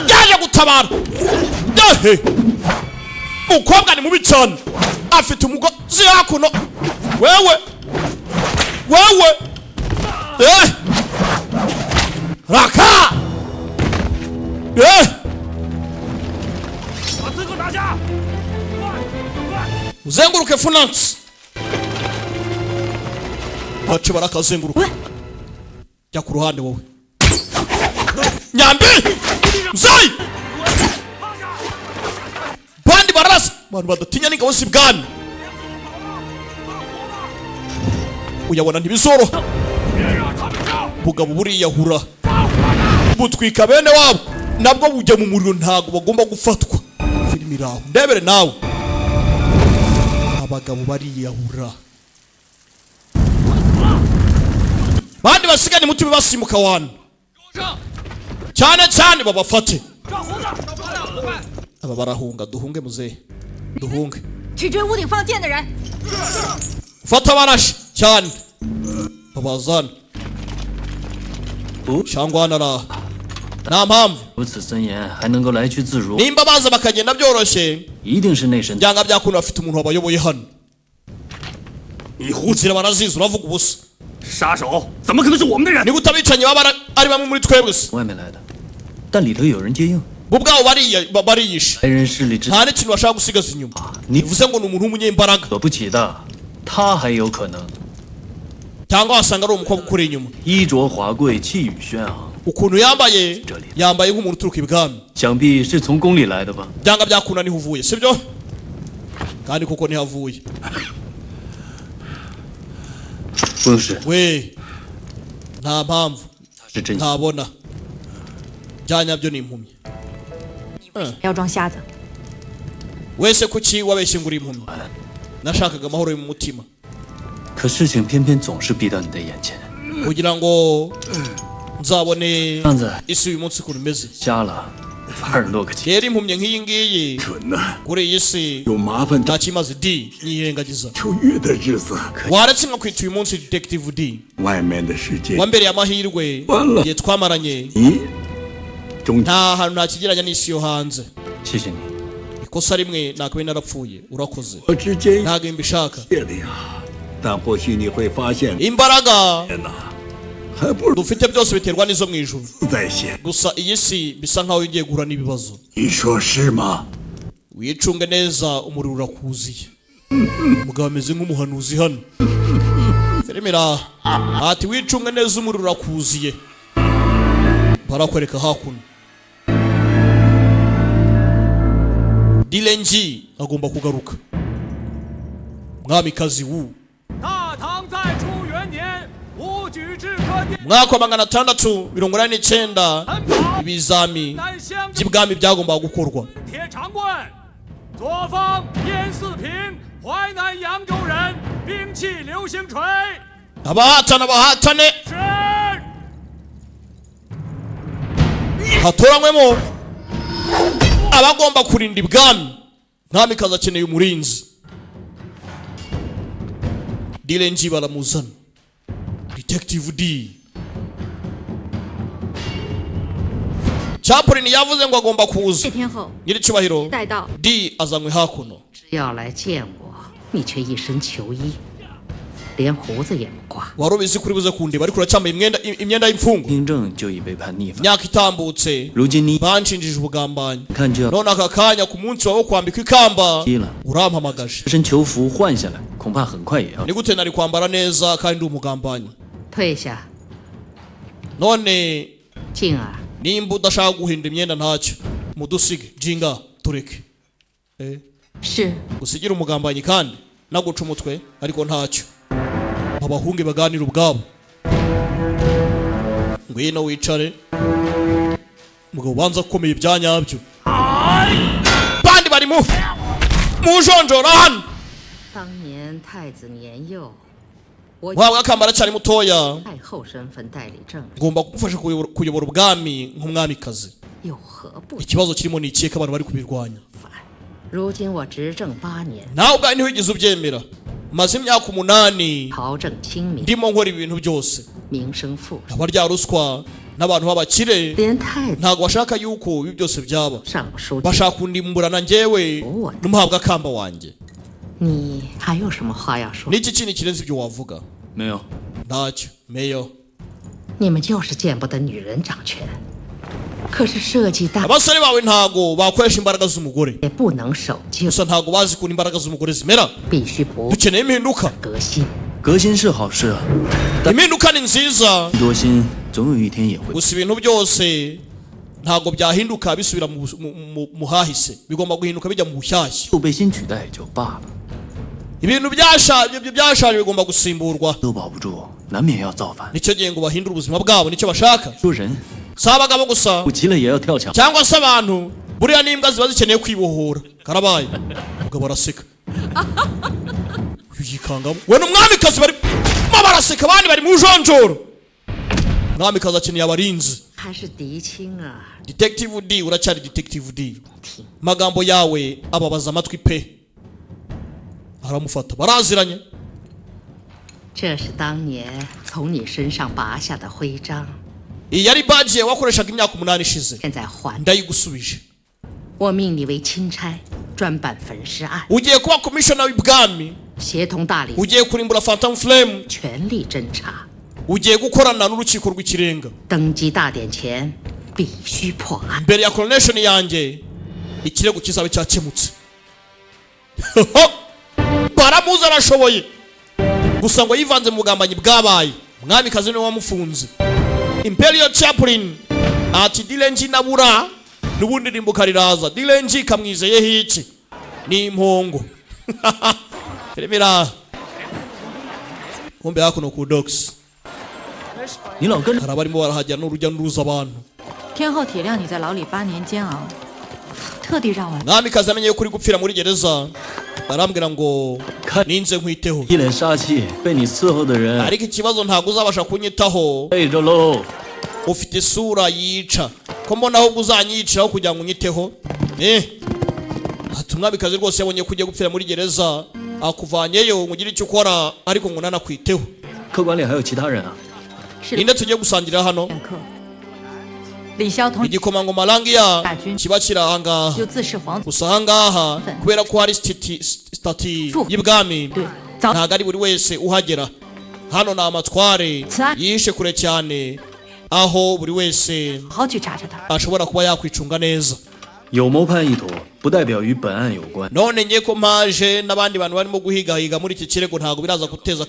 S1: yaje gutabara. Ehe! Umukobwa ni mubi cyane, afite umugozi hakuno. Wewe wewe, eh! Raka, eh!
S8: 把刺客拿下！
S1: Uzenguruke funansi bace barakazenguruka. Jya ku ruhande wowe nyambi mzayi. Bandi bararasa abantu badatinya n'ingabo z'ibwami. Uyabona ntibizoroha. Bugabo buriyahura butwika bene wabo, nabwo bujya mu muriro. Ntabwo bagomba gufatwa. Filimi iraho, ndebere nawe. Abagabo bariyahura, bandi basigane mutume basimbuka wana cyane cyane babafate. Aba barahunga. Duhunge muzehe, duhunge.
S9: 去追屋顶放箭的人。
S1: Fata abarashi cyane babazana. Shangwana araha nta mpamvu.
S12: 如此森严，还能够来去自如，
S1: Nimba baza bakagenda byoroshye,
S12: 一定是内神。
S1: byanga byakunda bafite umuntu wabayoboye hano. Inzira barazizi, uravuga ubusa.
S8: 杀手怎么可能是我们的人？
S1: Ni gute abicanyi baba ari bamwe muri twebwe se?
S12: 外面来的，但里头有人接应。
S1: Bo ubwabo bariyishe.
S12: 来人势力之
S1: Nta n'ikintu bashaka gusigaza inyuma, bivuze ngo ni umuntu w'umunyembaraga.
S12: 可不起的，他还有可能
S1: Cyangwa wasanga ari umukobwa ukuri inyuma.
S12: 衣着华贵，气宇轩昂，
S1: Ukuntu yambaye, yambaye nk'umuntu uturuka ibwami.
S12: 想必是从宫里来的吧？
S1: Byanga byakunda niho uvuye, sibyo? Kandi koko niho avuye.
S12: 不是，
S1: We nta mpamvu.
S12: 是真
S1: Ntabona bya nyabyo, ni impumyi.
S9: 要装瞎子，
S1: Wese kuki wabeshye ngo uri impumyi? Nashakaga amahoro yo mu mutima.
S12: 可事情偏偏总是逼到你的眼前，
S1: Kugira ngo nzabone
S12: 样子
S1: isi uyu munsi ukuntu imeze.
S12: 瞎了，反而落个情。
S1: Rero impumyi nk'iyi ngiyi kuri iyi si
S5: 有麻烦
S1: nta kimaze d nyirengagiza.
S5: 出狱的日子，
S1: Waretse nkakwita uyu munsi detective D.
S5: 外面的世界
S1: Wambereye amahirwe
S5: Wallah.
S1: igihe twamaranye.
S5: 你终
S1: Nta hantu ntakigereranya n'isi yo hanze.
S12: 谢谢你，
S1: Ikosa rimwe nakabaye narapfuye. Urakoze.
S5: 我之间
S1: Ntabwo mbishaka.
S5: 夜里啊，但或许你会发现，
S1: Imbaraga
S5: 天哪，还不如
S1: dufite byose biterwa n'izo mu ijuru.
S5: 在先。
S1: Gusa iyi si bisa nkaho yongeye guhura n'ibibazo.
S5: 你说是吗？
S1: Wicunge neza, umuriro urakuziye. Umugabo ameze nk'umuhanuzi hano. Filime iraha ati wicunge neza, umuriro urakuziye. Barakwereka hakuno Dilenji agomba kugaruka, mwamikazi Wu.
S2: 大唐在初元年，武举制科第
S1: Mwaka wa 689 ibizami by'ibwami byagombaga gukorwa.
S2: 铁长棍，左方燕四平，淮南扬州人，兵器流星锤。
S1: Abahatana bahatane,
S2: 是
S1: hatoranywemo abagomba kurinda ibwami. Mwamikazi akeneye umurinzi. Dilenji baramuzana, Detective D. Chaplin yavuze ngo agomba kuza.
S9: 谢天后
S1: Nyiricyubahiro
S9: 带到
S1: D azanywe hakuno.
S10: 要来见我，你却一身囚衣，连胡子也不刮。
S1: Wari ubizi kuri buze kundeba, ariko uracyambaye imyenda y'imfungwa.
S12: 听政就已被判逆反，
S1: Imyaka itambutse
S12: 如今你
S1: banshinjije ubugambanyi,
S12: 看就要
S1: none aka kanya ku munsi wawe wo kwambikwa ikamba
S12: 踢了，
S1: urampamagaje.
S12: 这身囚服换下来，恐怕很快也要
S1: Ni gute nari kwambara neza kandi ndi umugambanyi?
S10: 退下，
S1: None
S10: 静儿，
S1: nimba udashaka guhindura imyenda, ntacyo, mudusige jinga tureke. Eh,
S9: 是
S1: usigire umugambanyi kandi naguca umutwe, ariko ntacyo, abahunge baganira ubwabo. Ngwino wicare, mugabo ubanza akomeye ibya nyabyo, bandi bari mu mujonjora hano.
S10: 当年太子年幼，我
S1: Guhabwa akamba aracyari mutoya.
S10: 太后身份代理政，
S1: Ngomba kugufasha kuyobora ubwami nk'umwamikazi.
S10: 有何不？
S1: Ikibazo kirimo ni ikihe ko abantu bari kubirwanya?
S10: 如今我执政8年，
S1: Nawe ubwawe ntiwigeze ubyemera. Maze imyaka 8
S10: 朝政清明，
S1: ndimo nkora ibintu byose,
S10: 民生富
S1: abarya ruswa n'abantu b'abakire
S10: 连太子
S1: ntabwo bashaka yuko ibi byose byaba.
S10: 上书，
S1: Bashaka kundimburana njyewe n'umuhabwa kamba wanjye.
S10: 你还有什么话要说？
S1: N'iki kindi kirenze ibyo wavuga?
S12: 没有。
S1: Ntacyo, meyo.
S10: 你们就是见不得女人掌权，可是设计大
S1: Abasore bawe ntago bakoresha imbaraga z'umugore,
S10: 也不能守旧，
S1: gusa ntago bazi ukuntu imbaraga z'umugore zimera.
S10: 必须不
S1: Dukeneye impinduka.
S10: 革新。
S12: 革新是好事啊，
S1: Impinduka ni nziza,
S12: 多心总有一天也会
S1: gusa ibintu byose ntago byahinduka bisubira mu hahise, bigomba guhinduka bijya mu bushyashya.
S12: 旧被新取代也就罢了，
S1: Ibintu byashaje bigomba gusimburwa.
S12: 都保不住，难免要造反。
S1: Nicyo gihe ngo bahindure ubuzima bwabo, nicyo bashaka.
S12: 说人
S1: Si abagabo gusa
S12: 不急了也要跳墙，
S1: cyangwa se abantu, buriya n'imbwa ziba zikeneye kwibohora. Karabaye, umugabo araseka. Uyu yikangamo we ni umwamikazi, barimo baraseka, abandi bari mu jonjoro. Umwamikazi akeneye abarinzi.
S10: 还是狄青啊，
S1: Detective D, uracyari Detective D. Magambo yawe ababaza amatwi pe. Aramufata, baraziranye.
S10: 这是当年从你身上拔下的徽章，
S1: Iyi yari badge yawe wakoreshaga imyaka 8 ishize,
S10: 现在还。
S1: ndayigusubije.
S10: 我命你为钦差，专办焚尸案，
S1: Ugiye kuba commissioner w'ibwami,
S10: 协同大理
S1: ugiye kurimbura Phantom Flame,
S10: 全力侦查。
S1: ugiye gukorana n'urukiko rw'ikirenga.
S10: 登基大典前必须破案。
S1: Mbere ya coronation yanjye ikirego kizabe cyakemutse. Baramuzi arashoboye, gusa ngo yivanze mu bugambanyi bwabaye, umwamikazi niwe wamufunze. Imperial Chaplain ati Dilenji nabura n'ubundi rimbuka riraza. Dilenji kamwizeyeho iki? Ni impongo. Filime iraha, kumbe hakuno ku docks
S12: 你老跟着
S1: hari abarimo barahagera n'urujya n'uruza abantu.
S9: 天后体谅你在牢里8年煎熬，特地让我
S1: Mwamikazi amenye yuko uri gupfira muri gereza, arambwira ngo ninze nkwiteho.
S12: 一脸杀气，被你伺候的人
S1: Ariko ikibazo, ntabwo uzabasha kunyitaho.
S12: 累着喽。
S1: Ufite isura yica, ko mbona ahubwo uzanyiciraho kugira ngo unyiteho. Eh, ati umwamikazi rwose yabonye ko ugiye gupfira muri gereza, akuvanyeyo ngo ugire icyo ukora, ariko ngo nanakwiteho.
S12: 客馆里还有其他人啊？
S1: Ninde tugiye gusangira hano?
S9: 李潇同
S1: Igikomangoma Langiya kiba kiri ahangaha.
S9: 就自恃皇
S1: Gusa ahangaha kubera ko hari statue y'ibwami, ntabwo ari buri wese uhagera. Hano ni amatware yihishe kure cyane, aho buri wese
S9: 好去查查他。
S1: ashobora kuba yakwicunga neza.
S12: 有谋叛意图，不代表与本案有关。
S1: None ngiye ko mpaje n'abandi bantu barimo guhigahiga muri iki kirego, ntabwo biraza guteza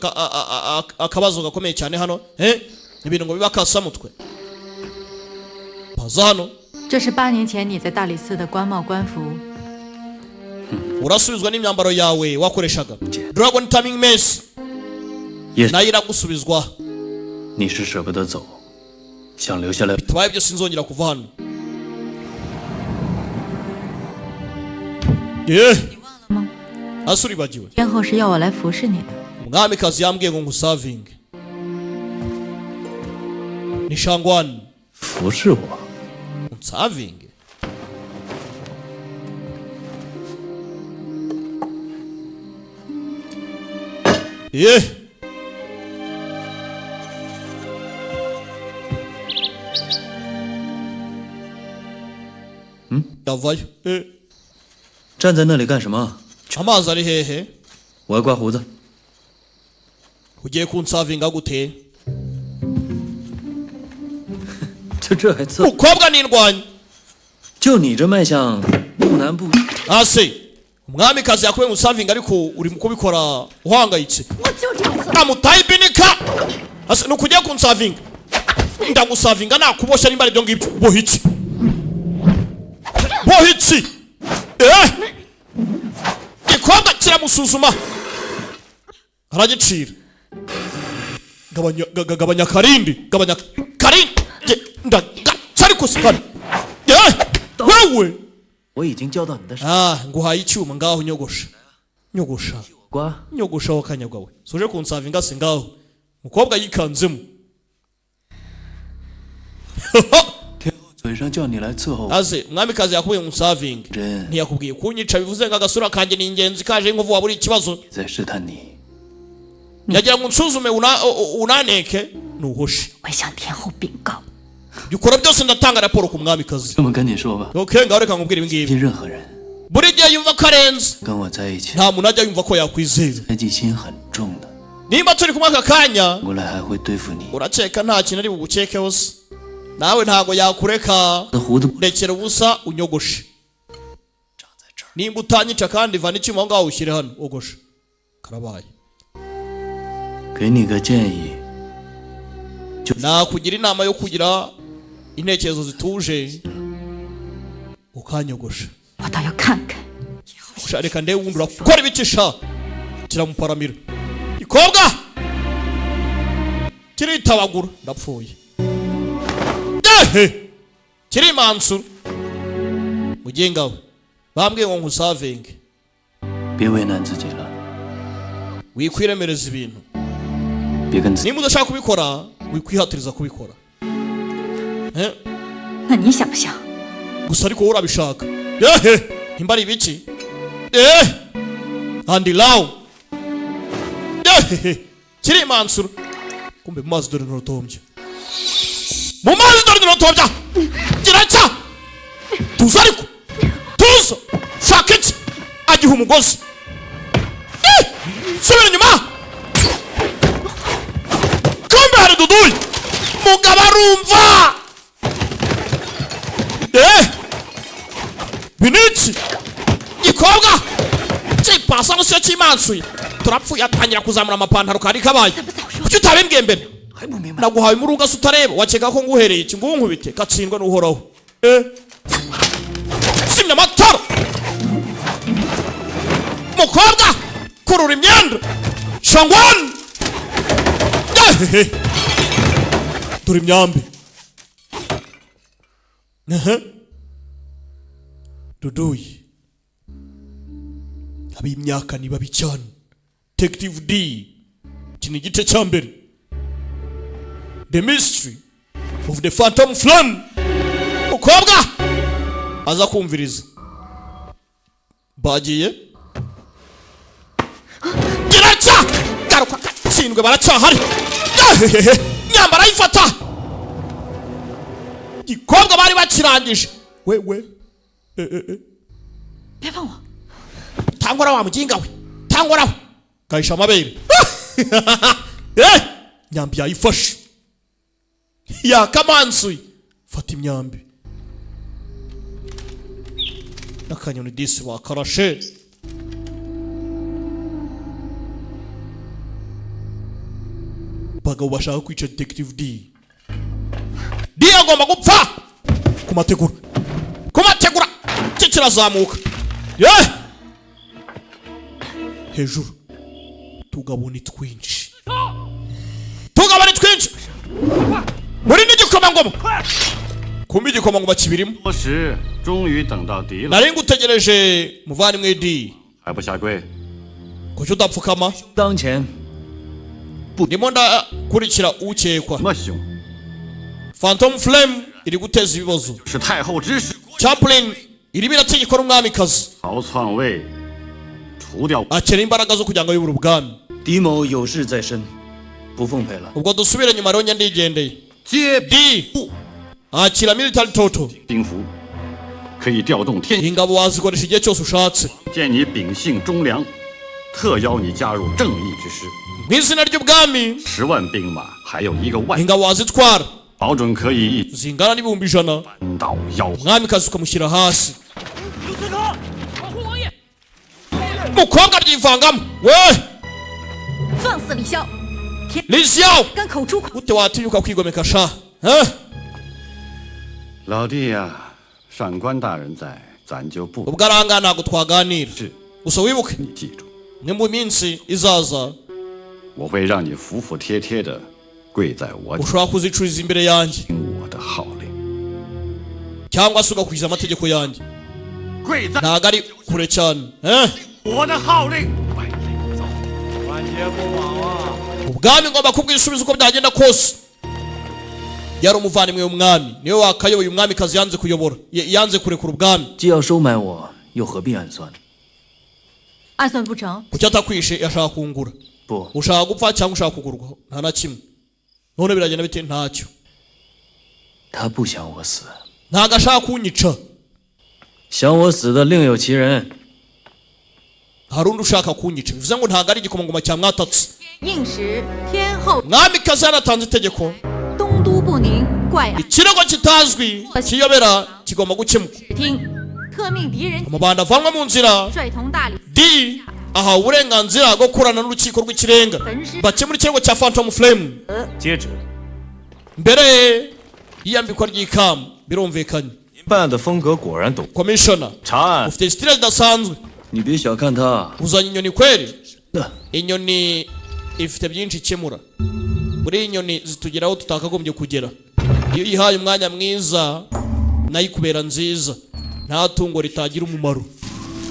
S1: akabazo gakomeye cyane hano, eh? Ibintu ngo biba kasamutwe baza hano.
S9: 这是8年前你在大理寺的官帽官服，
S1: Urasubizwa n'imyambaro yawe wakoreshaga Dragon Taming Mace, nayo iragusubizwa.
S12: 你是舍不得走，想留下来。
S1: Bitabaye byose sinzongera kuva hano. Ye ase uribagiwe?
S9: 天后是要我来服侍你的。
S1: Umwamikazi yambwiye ngo ngusavinge ni shangwani.
S12: 服侍我？
S1: Unsavinge. Ye yavayo.
S12: 站在那里干什么？
S1: Amazi ari hehe?
S12: 我要刮胡子。
S1: Ugiye kunsavinga gute?
S12: 就这还刺？
S1: Mukobwa n'indwanyi.
S12: 就你这卖相，不男不。
S1: Ase umwamikazi yakuye musavinga, ariko uri mu kubikora uhangayitse.
S9: 我就这样做。
S1: Amutaye ibinika. Ase ni ukugiye kunsavinga, ndagusavinga nakuboshya nimba ari ibyo ngibyo. Boha iki, boha iki? Eh, gikobwa kiramusuzuma aragicira. Gabanya gabanya karindi, gabanya karindi. Ndagaca ariko sikana. Eh, wewe.
S12: 我已经交到你的手。
S1: Ah, nguhaye icyuma, ngaho nyogosha, nyogosha,
S12: 刮。
S1: nyogosha wakanyagwa we. Suje kunsavinga se? Ngaho mukobwa yikanzemo.
S12: 嘴上叫你来伺候我，
S1: Aze umwamikazi yakubwiye umusavinge,
S12: 真
S1: ntiyakubwiye kunyica. Bivuze ngo agasura kanjye ni ingenzi, kaje inkovu waba uri ikibazo.
S12: 在试探你。
S1: Yagira ngo unsuzume unaneke nuhoshe.
S9: 我向天后禀告。
S1: Ibyo ukora byose ndatanga raporo ku mwamikazi.
S12: 这么跟你说吧，
S1: Okay, ngaho reka nkubwire ibi ngibi.
S12: 信任何人
S1: Buri gihe yumva ko arenze,
S12: 跟我在一起，
S1: nta muntu ajya yumva ko yakwizera.
S12: 猜忌心很重的，
S1: Nimba turi kumwe aka kanya,
S12: 过来还会对付你。
S1: urakeka nta kintu ari bugukekeho se? Nawe ntago yakureka.
S12: 那胡子
S1: Rekera ubusa unyogoshe. Nimba utanyica kandi vana icyuma aho ngaho ushyire hano ogoshe. Karabaye.
S12: 给你个建议，
S1: Nakugira inama yo kugira intekerezo zituje ukanyogosha.
S9: 我倒要看看。
S1: Sha, reka ndebe ubundi urakora ibiki sha. Kiramuparamira gikobwa kiritabagura. Ndapfuye ehe, kirimansura. Mugenga we bambwiye ngo nkusavinge.
S12: 别为难自己了，
S1: Wikwiremereza ibintu.
S12: 别跟自己
S1: Nimba udashaka kubikora, wikwihatiriza kubikora. Eh?
S9: 那你想不想？
S1: Gusa ariko wowe urabishaka? Ehe, nimba ari ibiki? Eh, andi law. Ehehe, kirimansura. Kumbe mu mazi dore nturutombye, mu mazi dore nturutombya. Kiracya tuza, ariko tuza. Shaka iki? Agiha umugozi. Eh, subira inyuma. Kumbe hari duduyi. Mugabo arumva. Eh, biniki gikobwa kipasa gusa kimansuye. Turapfuye. Atangira kuzamura amapantaro. Kari kabaye. Kuki utabimbwiye mbere? Naguhaye umurunga se utareba? Wakeka ko nguhereye iki ngo unkubite? Gatsindwa n'uhoraho. Eh, zimya amatara. Mukobwa kurura imyenda. Shangwani. Ehehe, dore imyambi. Ehe. Duduyi ab'imyaka ni babi cyane. Detective D, iki ni igice cya mbere, The Mystery of the Phantom Flame. Mukobwa aza kumviriza bagiye giracya garuka gatsindwe baracyahari. Ehehehe, nyambara ayifata. Gikobwa bari bakirangije wewe. Eh, eh, eh.
S9: 别碰我！
S1: Tangora wa mujinga we, tangora we. Kahisha amabere. Eh, myambi yayifashe yakamansuye. Fata imyambi. N'akanyoni disi bakarashe. Bagabo bashaka kwica Detective D. D agomba gupfa ku mategura, ku mategura cye kirazamuka ye hejuru. Tugabona twinshi, tugabona twinshi muri n'igikomangoma. Kumbe igikomangoma kibirimo.
S3: 多时，终于等到狄了，
S1: Nari ngutegereje muvandimwe D.
S3: 还不下跪？
S1: Kuki udapfukama?
S12: 当前
S1: Ndimo ndakurikira ukekwa.
S3: 什么凶？
S1: Phantom Flame iri guteza ibibazo.
S3: 是太后指使
S1: Chaplin irimo irategekwa n'umwamikazi.
S3: 曹篡位，除掉
S1: Akeneye imbaraga zo kugira ngo ayobore ubwami.
S12: 狄某有事在身，不奉陪了。
S1: Ubwo dusubire inyuma rero ndigendeye.
S3: 皆
S1: D akira military toto.
S3: 兵符，可以调动天。
S1: Ingabo wazikoresha igihe cyose ushatse.
S3: 见你秉性忠良，特邀你加入正义之师。
S1: Mu izina ry'ubwami
S3: 10万兵马，还有一个万，
S1: ingabo wazitwara
S3: 保准可以一
S1: zingana n'100,000.
S3: 扳倒妖狐。
S1: Umwamikazi ukamushyira hasi.
S2: 刘四哥，保护王爷！
S1: Umukobwa aryivangamo we.
S9: 放肆李潇，
S1: Li Xiao,
S9: 敢口出狂
S1: gute watinyuka kwigomeka sha? Eh?
S3: 老弟呀、上官大人在，咱就不
S1: Ubwo aranga ntabwo twaganira. Gusa wibuke
S3: 你记住，
S1: ni mu minsi izaza
S3: 我会让你服服帖帖的跪在我
S1: ushobora kuzicuriza imbere yanjye
S3: 我的号令。
S1: cyangwa se ugakurikiza amategeko yanjye.
S3: 跪在
S1: Ntabwo ari kure cyane, eh?
S3: 我的号令。
S2: 晚节不保啊！
S1: Ubwami ngomba kubwisubiza uko byagenda kose. Yari umuvandimwe w'umwami, niwe wakayoboye. Umwamikazi yanze kuyobora, yanze kurekura ubwami.
S12: 既要收买我，又何必暗算？
S9: 暗算不成，
S1: Kuki atakwishe? Yashaka kungura.
S12: 不，
S1: Ushaka gupfa cyangwa ushaka kugurwa? Nta na kimwe. None biragenda bite? Ntacyo.
S12: 他不想我死，
S1: Ntabwo ashaka kunyica.
S12: 想我死的另有其人。
S1: Hari undi ushaka kunyica, bivuze ngo ntabwo ari igikomangoma cyamwatatse.
S9: 应时天后
S1: Mwamikazi yanatanze itegeko.
S9: 东都不宁，怪案
S1: Ikirego kitazwi kiyobera kigomba gukemuka.
S9: 只听，特命敌人
S1: Amabanda avanwa mu nzira.
S9: 率同大理
S1: D ahawe uburenganzira bwo kurana n'urukiko rw'ikirenga bakemura ikirego cya Phantom Flame.
S8: 接旨，
S1: Mbere y'iyambikwa ry'ikamba, birumvikanye.
S8: 您办案的风格果然懂。
S1: Commissioner,
S8: 查案
S1: ufite sitire zidasanzwe.
S12: 你别小看他，
S1: Uzanye inyoni kweri. Inyoni ifite byinshi ikemura. Buri inyoni zitugeraho tutakagombye kugera. Iyo uyihaye umwanya mwiza nayo ikubera nziza. Nta tungo ritagira umumaro.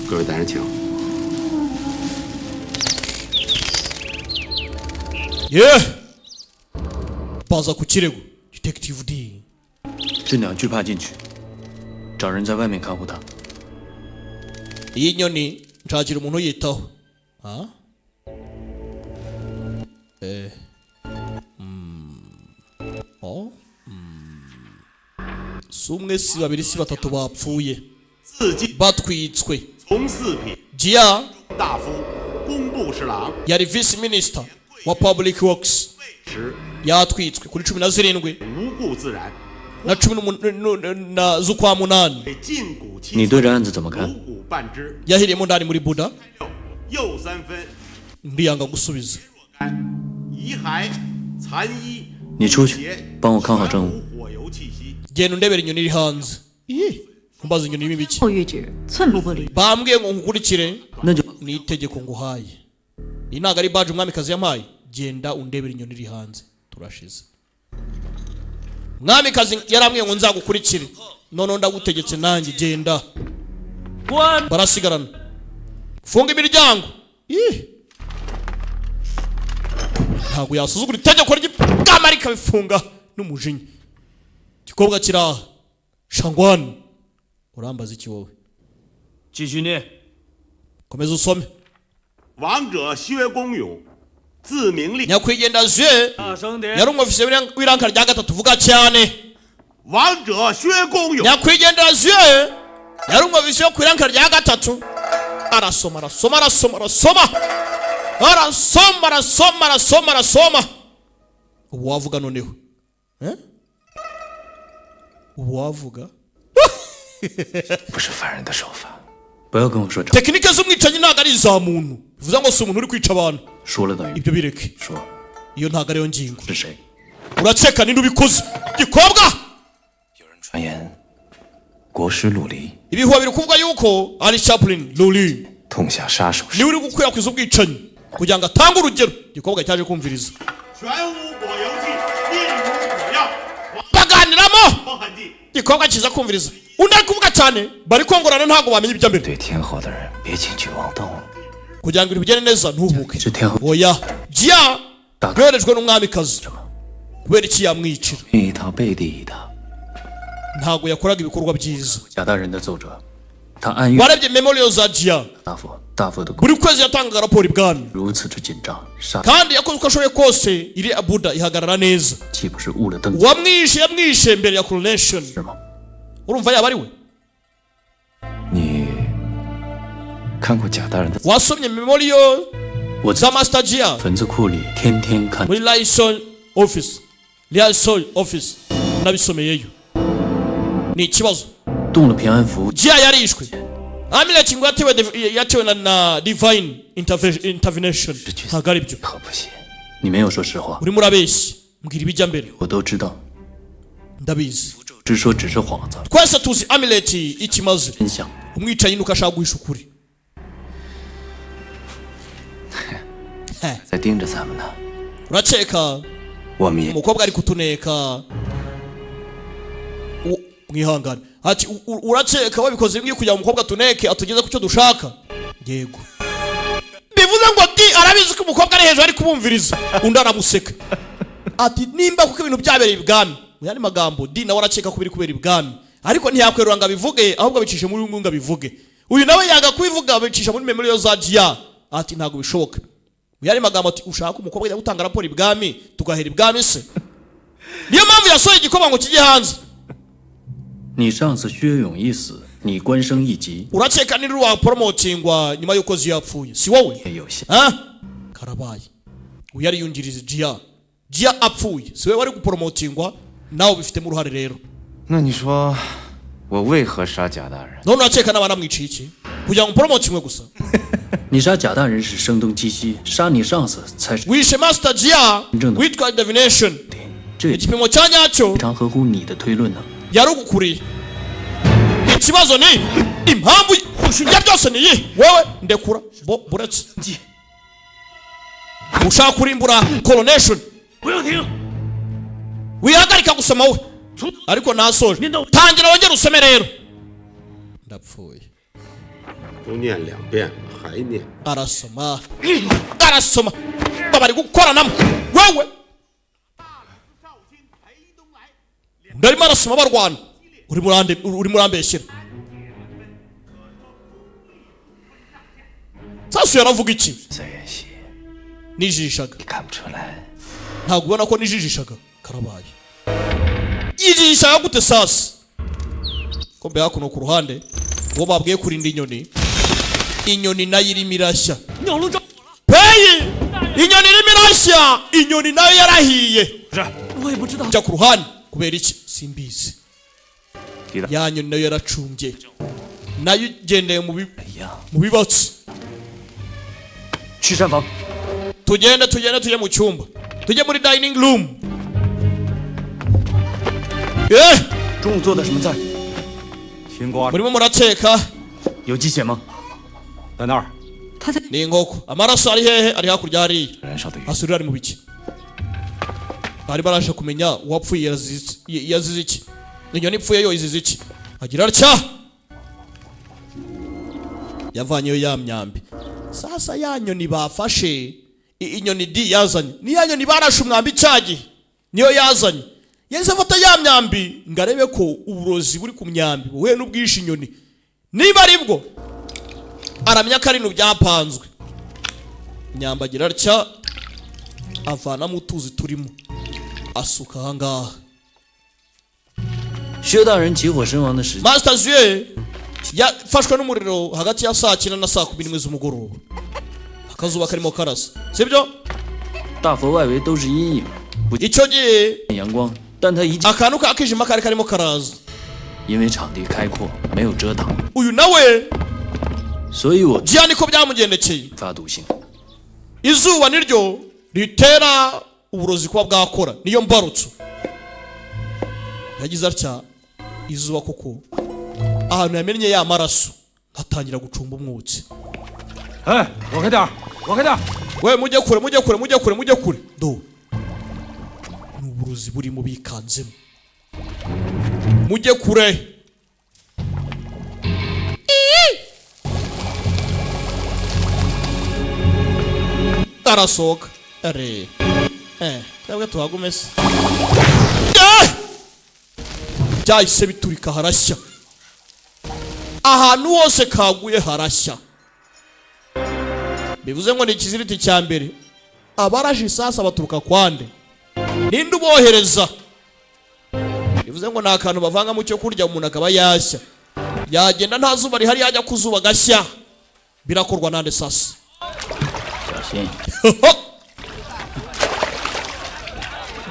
S7: 各位大人请。
S1: Ye baza ku kirego Detective D.
S12: 这鸟惧怕进去，找人在外面看护它。
S1: Iyi nyoni nshakira umuntu uyitaho. Ha? Eh. Oh. Si umwe, si babiri, si batatu bapfuye
S5: 自尽
S1: batwitswe.
S5: 从四品
S1: Jia
S5: 大夫、工部侍郎，
S1: yari vice minister wa public works,
S5: 时
S1: yatwitswe kuri 17
S5: 无故自燃，
S1: na cumi na z'ukwa munani.
S5: 近古七
S12: 你对这案子怎么看？
S5: 骨半只，
S1: Yahiriyemo ndani muri Buda.
S5: 又三分，
S1: Ndiyanga gusubiza.
S5: 遗骸、残衣、
S12: 你出去帮我看好证物。
S5: 火油气息。
S1: Genda undebera inyoni iri hanze. Ih, mbaza inyoni irimo ibiki.
S9: 后谕旨，寸步不离。
S1: Bambwiye ngo nkukurikire.
S12: 那就
S1: Ni itegeko nguhaye. Iyi ntabwo ari baje umwamikazi yampaye. Genda undebera inyoni iri hanze. Turashize. Mwamikazi yarambwiye ngo nzagukurikire, noneho ndagutegetse nanjye, genda.
S2: 关
S1: Barasigarana. Funga imiryango. Ih. Ntabwo yasuzugura itegeko ry'ibwami, ariko abifunga n'umujinya. Igikobwa kiri aha, Shangwani, urambaza iki wowe?
S8: 继续念。
S1: Komeza usome.
S5: 王者薛公勇，字明立。
S1: Nyakwigendera Zue
S2: 大声点！
S1: yari umwofisiye w'iranka rya gatatu. Vuga cyane.
S5: 王者薛公勇，
S1: Nyakwigendera Zue yari umwofisiye wo ku iranka rya gatatu. Arasoma, arasoma, arasoma, arasoma, arasoma, arasoma, arasoma, arasoma. Ubu wavuga noneho, eh? Ubu wavuga.
S12: 不是凡人的手法。不要跟我说这，
S1: Tekinike z'umwicanyi ntabwo ari iza muntu, bivuze ngo si umuntu uri kwica abantu.
S12: 说了等于
S1: Ibyo bireke.
S12: 说
S1: Iyo ntabwo ariyo ngingo.
S12: 是谁？
S1: Urakeka ninde ubikoze, gikobwa?
S7: 传言，国师陆离
S1: Ibihuha biri kuvuga yuko ari Chaplain Luli
S7: 痛下杀手。
S1: niwe uri gukwirakwiza ubwicanyi kugira ngo atange urugero. Igikobwa cyaje kumviriza.
S5: 全无果游记，一无果药。
S1: Baganiramo.
S5: 黄痕迹。
S1: Igikobwa kiza kumviriza, undi ari kuvuga cyane, bari kongorana, ntabwo bamenya ibijya mbere.
S7: 对天后的人别轻举妄动。
S1: Kugira ngo ibintu bigende neza, ntuhubuke.
S12: 是天后
S1: Oya, Jia yoherejwe n'umwamikazi, kubera iki yamwicira?
S7: 一套背地一套，
S1: Ntabwo yakoraga ibikorwa byiza.
S12: 贾大人的奏折，他暗喻
S1: Warebye memorial za Jia?
S12: 大佛，大佛的
S1: Buri kwezi yatangaga raporo ibwami.
S12: 如此之紧张，杀
S1: Kandi yakoze uko ashoboye kose, iri abuda ihagarara neza.
S12: 岂不是误了登基？
S1: Uwamwishe yamwishe mbere ya coronation.
S12: 是吗？
S1: Urumva yaba ari we?
S7: 你看过贾大人的？
S1: Wasomye memorial
S12: 我
S1: za Master Jia?
S12: 坟子库里天天看。
S1: Muri liaison office, liaison office, nabisomeyeyo. Ni ikibazo.
S12: 动了平安符，
S1: Jia yarishwe. Amulet ngo yatewe na divine intervention, ntabwo ari byo.
S7: 可不行，
S12: 你没有说实话，
S1: Urimo urabeshya, mbwira ibijya mbere.
S12: 我都知道。
S1: Ndabizi.
S12: 只说只是幌子，
S1: Twese tuzi amulet ikimaze.
S12: 真相。
S1: Umwicanyi nuko ashaka guhisha ukuri.
S7: 在盯着咱们呢。
S1: Urakeka
S7: 我们也
S1: umukobwa ari kutuneka? Mwihangane. Ati urakeka wabikoze bimwe kugira ngo umukobwa atuneke, atugeze ku cyo dushaka? Yego. Bivuze ngo di arabizi ko umukobwa ari hejuru ari kubumviriza. Undi aramuseka, ati nimba kuko ibintu byabereye ibwami. Mu yandi magambo, di nawe arakeka ko biri kubera ibwami, ariko ntiyakwerura ngo abivuge, ahubwo abicishe muri uyu ngo abivuge. Uyu nawe yanga kubivuga, abicisha muri memorial za Jia, ati ntabwo bishoboka. Mu yandi magambo, ati ushaka umukobwa ajya gutanga raporo ibwami, tugahera ibwami se? Niyo mpamvu yasohoye igikoma ngo kijye hanze.
S12: 你上司薛勇一死，你官升一级，
S1: Urakeka niri waporomotingwa nyuma y'uko Ziya yapfuye, si wowe?
S12: 也有限。
S1: Ha, karabaye. Uyu yari yungirije Jia. Jia apfuye, si wowe wari guporomotingwa? Nawe ubifitemo uruhare rero.
S7: 那你说，我为何杀贾大人？
S1: None urakeka n'aba namwiciye iki? Kugira ngo uporomotingwe gusa?
S12: 你杀贾大人是声东击西，杀你上司才是
S1: Wishe Master Jia
S12: 真正的。
S1: witwa divination.
S12: 这
S1: Igipimo cya nyacyo
S12: 非常合乎你的推论呢。
S1: yarugukuriye. Ikibazo ni impamvu ya byose ni iyi. Wowe ndekura bo buretse ushaka kurimbura coronation.
S8: 不要停！
S1: Wihagarika gusoma we, ariko ntasoje. Tangira wongere usome rero, ndapfuye.
S5: 都念两遍了，还念？
S1: Arasoma, arasoma, bari gukoranamo. Wewe ndarimo arasoma, barwana. Urimo urambeshyera. Sasu yaravuga iki?
S7: 在演戏，
S1: Nijijishaga.
S7: 你看不出来？
S1: Ntabwo ubona ko nijijishaga? Karabaye. Yijijishaga gute sasa? Ko mbe hakuno ku ruhande uwo babwiye kurinda inyoni, inyoni nayo irimo irashya.
S2: 鸟笼着
S1: Peyi, inyoni irimo irashya, inyoni nayo yarahiye.
S2: 我也不知道。
S1: Jya ku ruhande. Kubera iki? Simbizi. Ya nyoni nayo yaracumbye, nayo igendeye mu bibatsi.
S12: 去膳房，
S1: Tugende, tugende, tujye mu cyumba, tujye muri dining room. Eh,
S12: 中午做的什么菜？
S5: 青瓜
S1: Murimo murateka.
S12: 有鸡血吗？
S5: 在那儿。
S9: 他在
S1: Ni inkoko. Amaraso ari hehe? Ari hakurya hariya.
S7: 燃烧的鱼，
S1: Asurira ari mu biki? Bari barasha kumenya uwapfuye yazize iki. Inyoni ipfuye yo izize iki? Agira atya, yavanyeyo ya myambi. Sasa ya nyoni bafashe, inyoni di yazanye ni ya nyoni barashe umwambi cyagihe, niyo yazanye. Yahise afata ya myambi ngo arebe ko uburozi buri ku myambi buhuye n'ubwishe inyoni. Niba ari bwo, aramenya ko ari ibintu byapanzwe. Myambi agira atya, avanamo utuzi turimo, asuka ahangaha.
S12: 薛大人起火身亡的时间，
S1: Master Zue yafashwe n'umuriro hagati ya saa 9 na saa 11 z'umugoroba, akazuba karimo karasa, sibyo?
S12: 大佛外围都是阴影，不
S1: Icyo gihe
S12: 见阳光，但他一进，
S1: akantu k'akijima kari karimo karaza.
S12: 因为场地开阔，没有遮挡，
S1: Uyu nawe
S12: 所以我
S1: Jiya niko byamugendekeye.
S12: 发毒性。
S1: Izuba niryo ritera uburozi kuba bwakora, niyo mbarutso. Yagize atya izuba koko ahantu yamennye ya maraso hatangira gucumba umwotsi.
S2: 哎，躲开点儿，躲开点儿！
S1: We mujye kure, mujye kure, mujye kure, mujye kure. Do ni uburozi burimo bikanzemo, mujye kure. Arasohoka are twebwe tuhagume se. Byahise biturika harashya, ahantu hose kaguye harashya. Bivuze ngo ni ikiziriti cya mbere. Abaraje sasa baturuka kwande, ninde ubohereza? Bivuze ngo ni akantu bavanga mu cyo kurya umuntu akaba yashya, yagenda nta zuba rihari, yajya ku zuba agashya. Birakorwa nande sasa?
S7: 小心！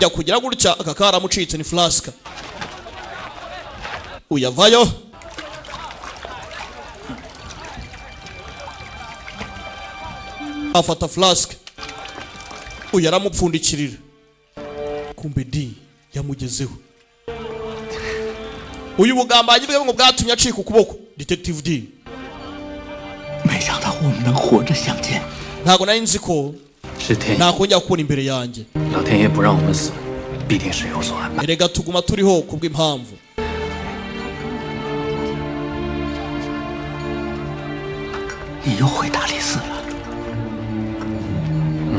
S1: Jya kugira gutya aka karamucitse, ni flaska uyavayo. Afata flask uyu aramupfundikirira, kumbe D yamugezeho. Uyu bugambanyi bwe ngo bwatumye acika ukuboko. Detective D.
S7: 没想到我们能活着相见。
S1: Ntabwo nari nzi ko
S12: 是天意，
S1: nakongera kubona imbere yanjye.
S12: 老天爷不让我们死，必定是有所安排。
S1: Erega tuguma turiho kubw'impamvu.
S7: 你又回大理寺了？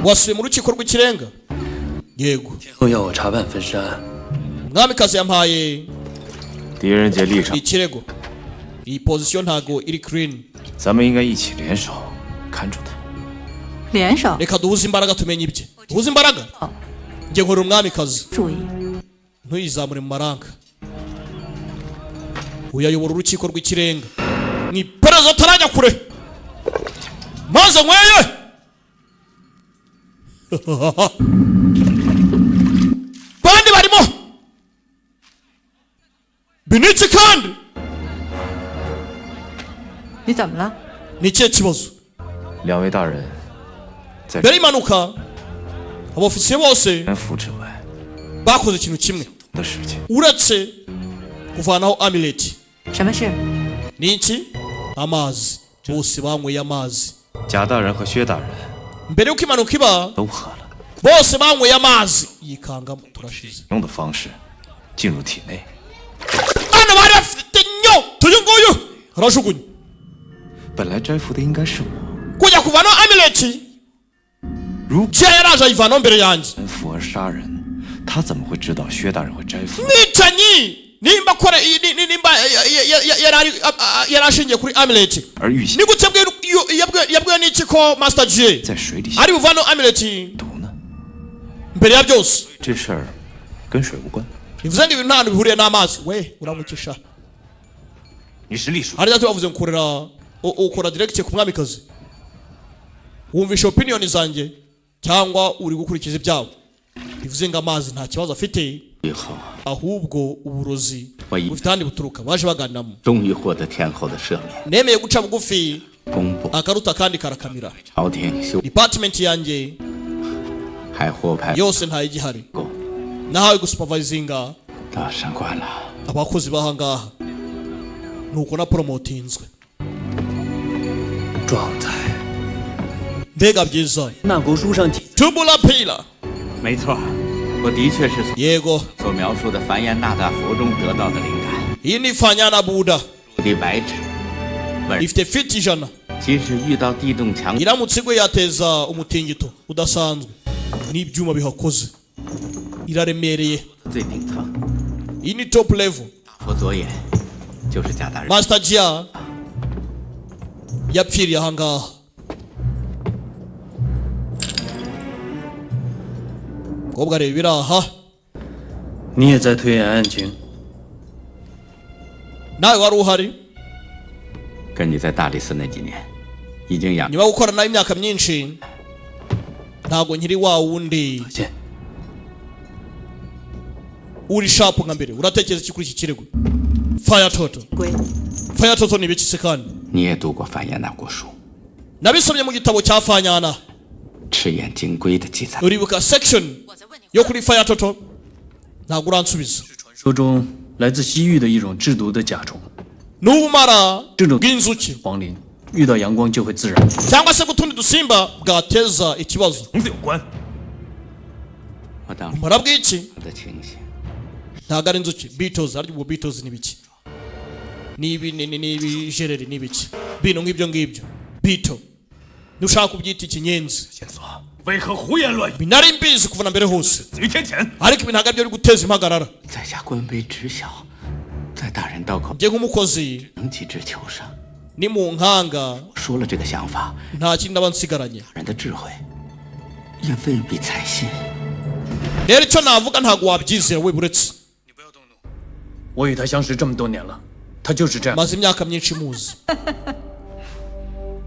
S1: Wasubiye mu rukiko rw'ikirenga? Yego.
S12: 天后要我查办分尸案，
S1: Umwamikazi yampaye
S8: 狄仁杰立场，
S1: ikirego. Iyi position ntago iri clean.
S8: 咱们应该一起联手看住他。
S9: 联手
S1: Reka duhuze imbaraga tumenye ibye. Duhuze imbaraga, njye nkorera umwamikazi.
S9: 注意，
S1: Ntuyizamure mu maranka. Uyayobora urukiko rw'ikirenga mu iperereza atarajya kure, maze nyweye. Bandi barimo binitse kandi.
S9: 你怎么了？
S1: Ni ikihe kibazo?
S8: 两位大人，在
S1: Mbere y'impanuka abofisiye bose
S8: 人府之外
S1: bakoze ikintu kimwe
S8: 的事情，
S1: uretse kuvanaho amulet.
S9: 什么事？
S1: Ni iki? Amazi. Bose banyweye amazi.
S8: 贾大人和薛大人
S1: Mbere y'uko impanuka iba
S8: 都喝了，
S1: bose banyweye amazi, yikangamo turashize.
S8: 用的方式进入体内。
S1: Bana bari bafite nyota, uyu nguyu arajugunya.
S8: 本来摘服的应该是我，
S1: Kujya kuvanaho amulet, Jia yaraje ayivanaho mbere yanjye.
S8: 人符而杀人，他怎么会知道薛大人会摘符？
S1: Mwicanyi nimba akora nimba yari ashingiye kuri amulet,
S8: 而玉玺
S1: ni gute yabwiwe n'iki ko Master J
S8: 在水里
S1: ari buvanaho amulet mbere ya byose?
S8: 这事儿跟水无关。
S1: Bivuze ngo ibintu nta hantu bihuriye n'amazi. We uramukisha.
S8: 你是隶属
S1: Hari icyo bavuze ngo ukorera ukora direct ku mwamikazi, wumvisha opinion zanjye cyangwa uri gukurikiza ibyabo? Bivuze ngo amazi nta kibazo afite,
S7: 以后
S1: ahubwo uburozi
S7: 我一
S1: bufite ahandi buturuka. Baje baganiramo.
S7: 终于获得天后的赦免，
S1: Nemeye guca bugufi,
S7: 公布
S1: akaruta kandi karakamira.
S7: 朝廷修
S1: Department yanjye
S7: 还获派
S1: yose ntayigihari, nahawe gusupervisinga
S7: 到上官了。
S1: abakozi b'ahangaha, nuko na promotinzwe.
S12: 状态。
S1: Mbega byiza!
S12: 那国书上记
S1: Tubula pila.
S7: 没错，我的确是从
S1: Yego.
S7: 所描述的梵言纳大佛中得到的灵感。
S1: Iyi ni Fanyana Buda.
S7: 陆地白纸，文
S1: Ifite feet 100.
S7: 即使遇到地动强，
S1: Iramutse igwe yateza umutingito udasanzwe, n'ibyuma bihakoze iraremereye.
S7: 最顶层，
S1: Iyi ni top level.
S7: 佛左眼就是贾大人。
S1: Master Jia yapfiriye ahangaha. Mukobwa areba ibiri aha.
S12: 你也在推演案情，
S1: Nawe wari uhari.
S7: 跟你在大理寺那几年，已经养
S1: Nyuma yo gukorana imyaka myinshi ntabwo nkiri wa wundi uri sharp nka mbere. Uratekereza iki kuri iki kirego? Fire toto.
S9: 归。
S1: Fire turtle ni ibiki se kandi?
S7: 你也读过范延那国书，
S1: Nabisomye mu gitabo cya Fanyana.
S7: 赤眼金龟的记载。
S1: Uribuka section yo kuri fire turtle? Ntabwo uransubiza.
S12: 传说中来自西域的一种制毒的甲虫，
S1: N'ubumara
S12: 这种
S1: bw'inzuki
S12: 黄磷遇到阳光就会自燃。
S1: cyangwa se bw'utundi dusimba bwateza ikibazo.
S8: 虫子有关。
S7: 我当时
S1: Ubumara bw'iki?
S7: 的情形，
S1: Ntabwo ari inzuki. Beetles, ariko ubwo beetles ni ibiki? Ni ibi ni ni ibijereri ni ibiki? Bino nk'ibyo ngibyo. Beetle. Nushaka kubyita ikinyenzi.
S8: 线索为何胡言乱语？
S1: Nari mbizi kuva na mbere hose.
S8: 死于天谴。
S1: Ariko ibi ntabwo aribyo biri guteza impagarara.
S7: 在下官卑职小，在大人道口
S1: Njye nk'umukozi
S7: 能几枝求生。
S1: ni mu nkanga
S7: 我说了这个想法，
S1: nta kindi ndaba nsigaranye.
S7: 大人的智慧也未必采信。
S1: Rero icyo navuga ntabwo wabyizera we buretse.
S12: 我与他相识这么多年了，他就是这样。
S1: Maze imyaka myinshi muzi.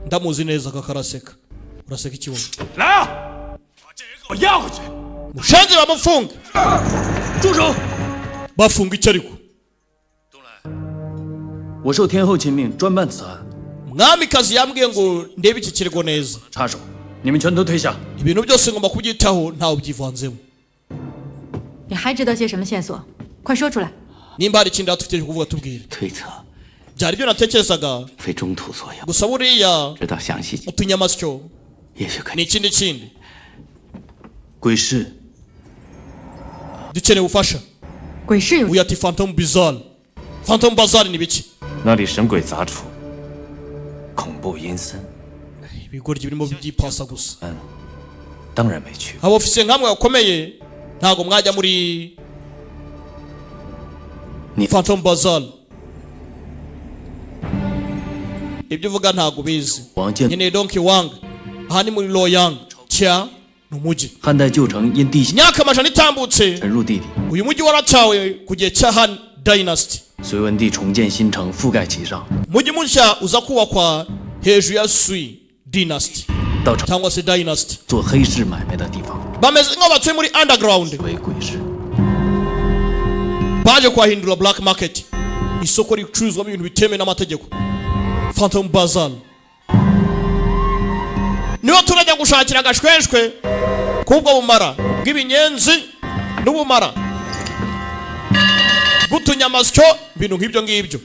S1: Ndamuzi neza kakaraseka. Uraseka iki wowe?
S8: 来啊，把这人给我押回去！
S1: Mushenzi bamufunge.
S12: 住手！
S1: Bafunga iki ariko?
S12: 我受天后亲命，专办此案。
S1: Mwamikazi yambwiye ngo ndebe iki kirego neza.
S12: 插手，你们全都退下。
S1: Ibintu byose ngomba kubyitaho ntawe ubyivanzemo.
S9: 你还知道些什么线索？快说出来！
S1: Nimba hari ikindi dufite cyo kuvuga tubwire.
S7: 推测
S1: Byari ibyo natekerezaga
S7: 非中土所有，
S1: gusa buriya
S7: 知道详细，
S1: utunyamasyo
S7: 也许可
S1: ni
S7: 以。
S1: ikindi kindi.
S12: 鬼市
S1: Dukeneye ubufasha.
S9: 鬼市有
S1: Uyu ati Phantom Bazaar. Phantom Bazaar ni ibiki?
S8: 那里神鬼杂处，恐怖阴森。
S1: Ibigoryi birimo byipasa gusa.
S8: 当然没去过。
S1: Abofisiye nkamwe bakomeye ntabwo mwajya muri
S8: Ni-
S1: Phantom Bazaar. Ibyo uvuga ntabwo ubizi.
S12: 王建
S1: Nkeneye Donkey Wang. Aha ni muri Loyang. Cya ni umujyi.
S12: 汉代旧城因地形
S1: Imyaka amajana itambutse
S12: 沉入地底，
S1: uyu mujyi waratawe ku gihe cya Han Dynasty.
S12: 隋文帝重建新城，覆盖其上，
S1: Umujyi mushya uza kubakwa hejuru ya Sui Dynasty
S12: 到成
S1: cyangwa se Dynasty.
S12: 做黑市买卖的地方，
S1: Bameze nk'aho batuye muri underground.
S12: 为鬼市。
S1: Baje kuhahindura black market, isoko ricuruzwamo ibintu bitemewe n'amategeko. Phantom Bazaar niho turajya gushakira agashweshwe k'ubwo bumara bw'ibinyenzi n'ubumara bw'utunyamasyo, ibintu nk'ibyo ngibyo.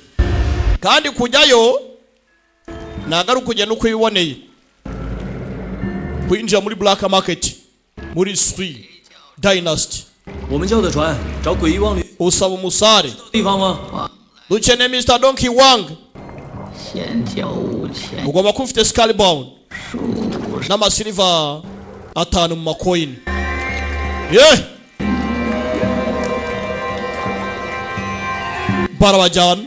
S1: Kandi kujyayo ntabwo ari ukugenda uko wiboneye. Kwinjira muri black market muri Sui Dynasty
S12: 我们叫的船找诡异望驴
S1: usaba umusare.
S12: 地方吗？
S1: Dukeneye Mr. Donkey Wang.
S10: 先交5000，
S1: Ugomba kuba ufite Skullbound n'amasiliva 5 mu makoyini ye barabajyana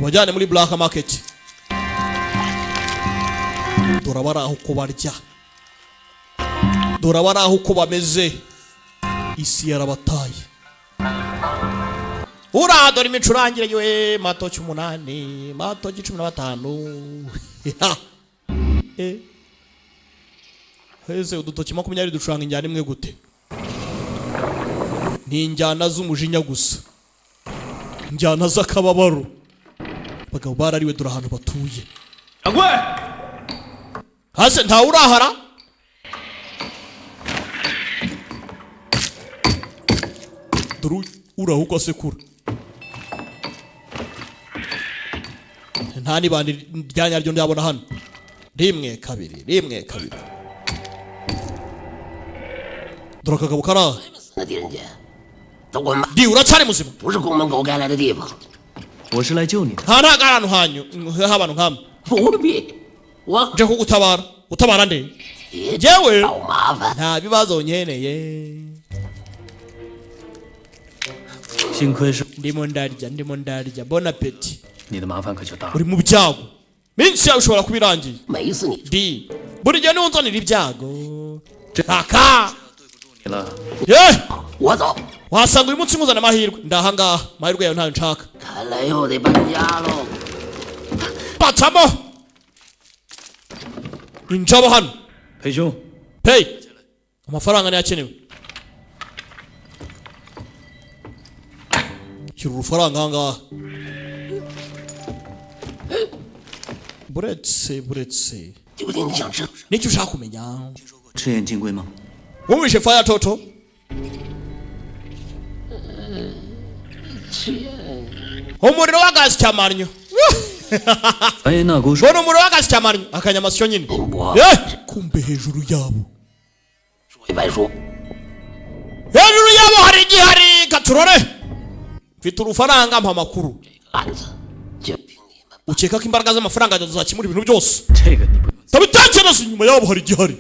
S1: bajyane muri black market. Dore abari aho uko barya, dore abari aho uko bameze, isi yarabataye. Ura dore imicurangire yewe, matoki 8, matoki 15. Eh. Heze udutoki 20 ducuranga injyana imwe gute? Ni injyana z'umujinya gusa, injyana z'akababaro. Abagabo barariwe, dore ahantu batuye.
S8: 掌柜，
S1: Hase ntawe urahara. Dore uraho uko asekura. Nta n'ibandi rya nyaryo ndabona hano. 1 2 1 2. Dore akagabo kari aha.
S7: 那敌人姐，都滚吧！
S1: Di uracyari muzima?
S7: 不是宫门狗该来的地方。
S12: 我是来救你的。
S1: Nta ntabwo ari ahantu hanyu h'abantu nkamwe.
S7: 不必，我
S1: Nje kugutabara. Utabara nde?
S7: 别
S1: Njyewe
S7: 找麻烦。
S1: nta bibazo nkeneye.
S12: 幸亏是
S1: Ndimo ndarya, ndimo ndarya. Bon appetit.
S12: 你的麻烦可就大了。
S1: Uri mu byago. Minsi yawe ishobora kuba irangiye.
S7: 每一次你
S1: Di buri gihe niwe unzanira ibyago. Kaka
S12: 你了，
S1: ye
S7: 我走，
S1: wasanga uyu munsi nkuzana amahirwe. Ndaha ngaha amahirwe yawe ntayo nshaka.
S7: 看来又得搬家喽。
S1: Batamo injabo hano.
S12: 裴兄，
S1: Pay amafaranga niyo akenewe. Shyira urufaranga aha ngaha. Buretse, buretse.
S7: 究竟你想知道什么？
S1: Nicyo ushaka kumenya?
S12: 赤焰金龟吗？
S1: Wumvishe Fire Toto?
S7: 赤焰
S1: Umuriro w'agasyamanyo.
S12: 凡言那国
S1: Ngo ni umuriro w'agasyamanyo, akanyamasyo nyine. Eh, kumbe hejuru yabo,
S7: 说一白说，
S1: hejuru yabo hari igihari. Katurore, mfite urufaranga, mpa amakuru.
S7: 案子就凭你们。
S1: Ukeka ko imbaraga z'amafaranga zizakemura ibintu byose?
S12: 这个你不用。
S1: Tabitekereza, inyuma yabo hari igihari.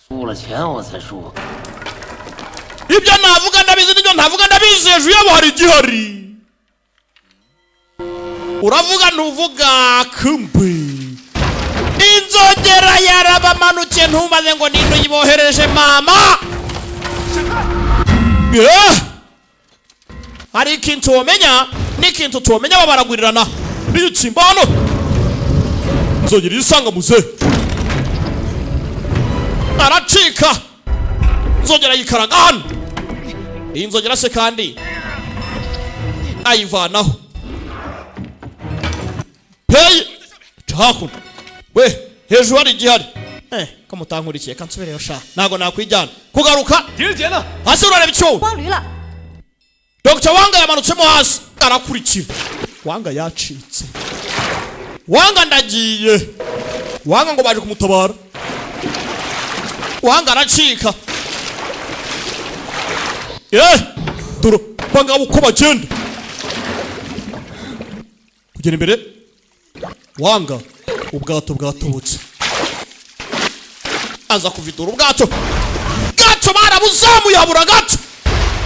S7: 付了钱我才说。
S1: Ibyo navuga ndabizi, n'ibyo ntavuga ndabizi. Hejuru yabo hari igihari. Uravuga ntuvuga? Kumbe inzogera yarabamanukiye. Ntumaze ngo ninde uyibohereje mama. Eh! Hari ikintu womenya n'ikintu tuwomenya, babaragurirana n'igitsimba hano. Inzogera isanga muze aracika, inzogera yikaraga hano. Iyi nzogera se kandi ayivanaho peyi ca hakuno we. Hejuru hari igihari. Eh, ko mutankurikiye, kansubireyo sha, ntago nakwijyana kugaruka.
S6: 狄仁杰呢？
S1: Hasi urareba icyo?
S9: 光驴了，
S1: Dr Wanga yamanutsemo hasi, arakurikira. Wanga yacitse. Wanga ndagiye. Wanga ngo baje kumutabara. Wanga aracika. Eh, dore bangabo uko bagenda kugera imbere. Wanga ubwato bwatobotse, aza kuvidura ubwato. Bwato barabuzamuye, habura gato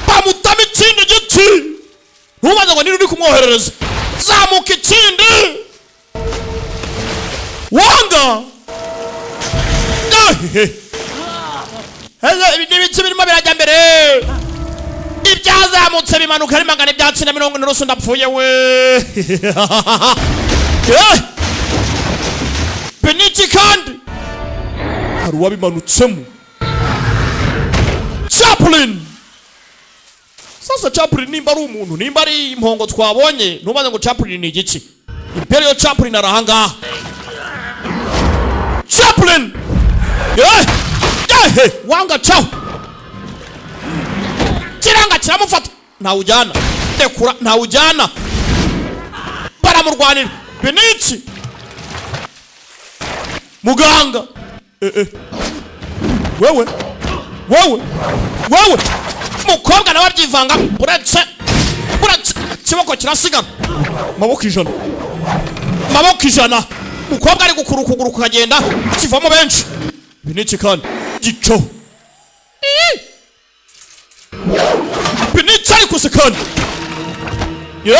S1: bamutama ikindi giti. Ntubaze ngo niba uri kumwoherereza. Zamuka ikindi. Wanga. Ehehe. Eze, ibi ni ibiki birimo birajya mbere? Ibyazamutse bimanuka ari 940 n'urusu. Ndapfuye we. Eh! Beniki kandi hari uwabimanutsemo, Chaplin. Sasa Chaplin nimba ari umuntu, nimba ari impongo twabonye, ntubaze ngo Chaplin ni igiki. Imperial Chaplin arahangaha. Chaplin. Eh! Eh! Wanga caho, kiranga kiramufata. Ntawujyana, rekura, ntawujyana. Baramurwanira. Beniki muganga. Eh, eh. Wewe, wewe, wewe mukobwa nawe abyivanga. Uretse, uretse, ikiboko kirasigara. Maboko 100, maboko 100. Mukobwa ari gukura ukuguru kukagenda kivamo benshi. Ibi ni iki kandi gicaho? Ibi ni iki ariko se kandi? Ye,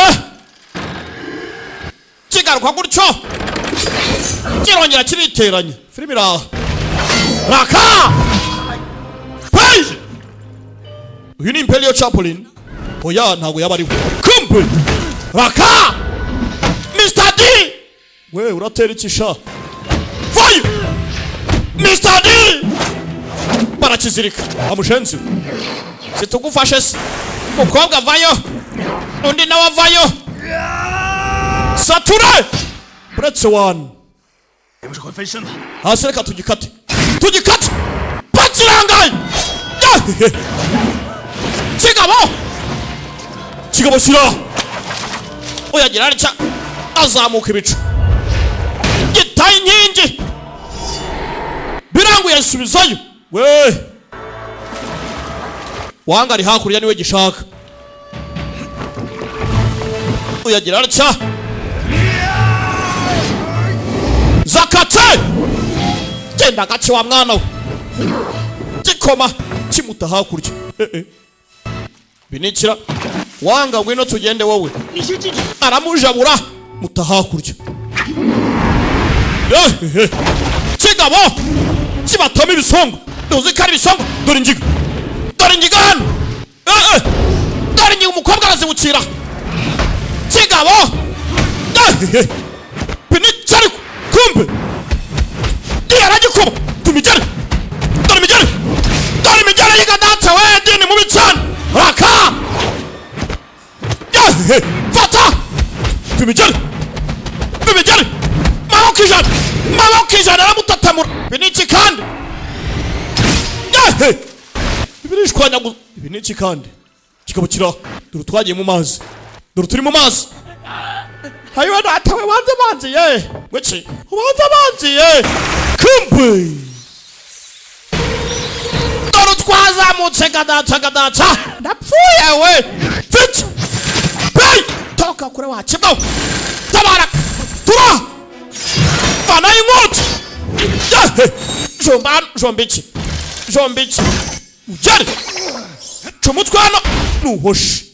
S1: kigaruka gutyo, kirongera kiriteranya. Filime iraha raka. Hey! Uyu ni Imperial Chaplin? Oya, ntabwo yaba ari we. Kumbe raka Mr D. We, uratera iki sha? Fire Mr D. Barakizirika amushenzi. Situgufashe se? Umukobwa avayo, undi nawe avayo. Sature uretse wani.
S8: 你不是会分身吗？
S1: Hasi, reka tugikate, tugikate. Bakirangaye. Kigabo, kigabo shyira. Uyagira atya, azamuka ibicu, gitaye inkingi, biranguye, asubizayo. We, Wanga ari hakurya, niwe gishaka. Uyagira atya, zakatse. Genda gace wa mwana we. Gikoma kimuta hakurya. Eh, eh. Binikira Wanga, ngwino tugende wowe. Aramujabura, muta hakurya. Eh, eh. Kigabo kibatamo ibisongo. Uzi ko ari ibisongo? Dore ingiga, dore ingiga hano. Eh, eh. Dore ingiga. Umukobwa arazibukira kigabo. Eh, eh. Binikira ariko kumbe yaragikoma. Tumigere, dore imigere, dore imigere yiga. Data we, dini mubi cyane. Raka. Yehe, fata tumigere, tumigere. Maboko 100, maboko 100, aramutatamura. Ibi ni iki kandi? Yahe! Ibi ni ishwanyaguza. Ibi ni iki kandi? Kikaba kira. Dore twagiye mu mazi, dore turi mu mazi. Hayiwe datawe, banze banzi ye, ngwiki, ubanze banzi ye. Kumbe dore twazamutse gadaca gadaca. Ndapfuye we! Fit hey! Toka kure wakibwa, tabara tura vanayo inkota. Yahe! Jomba, jomba iki, jomba iki, ugere ca umutwe hano nuhoshe.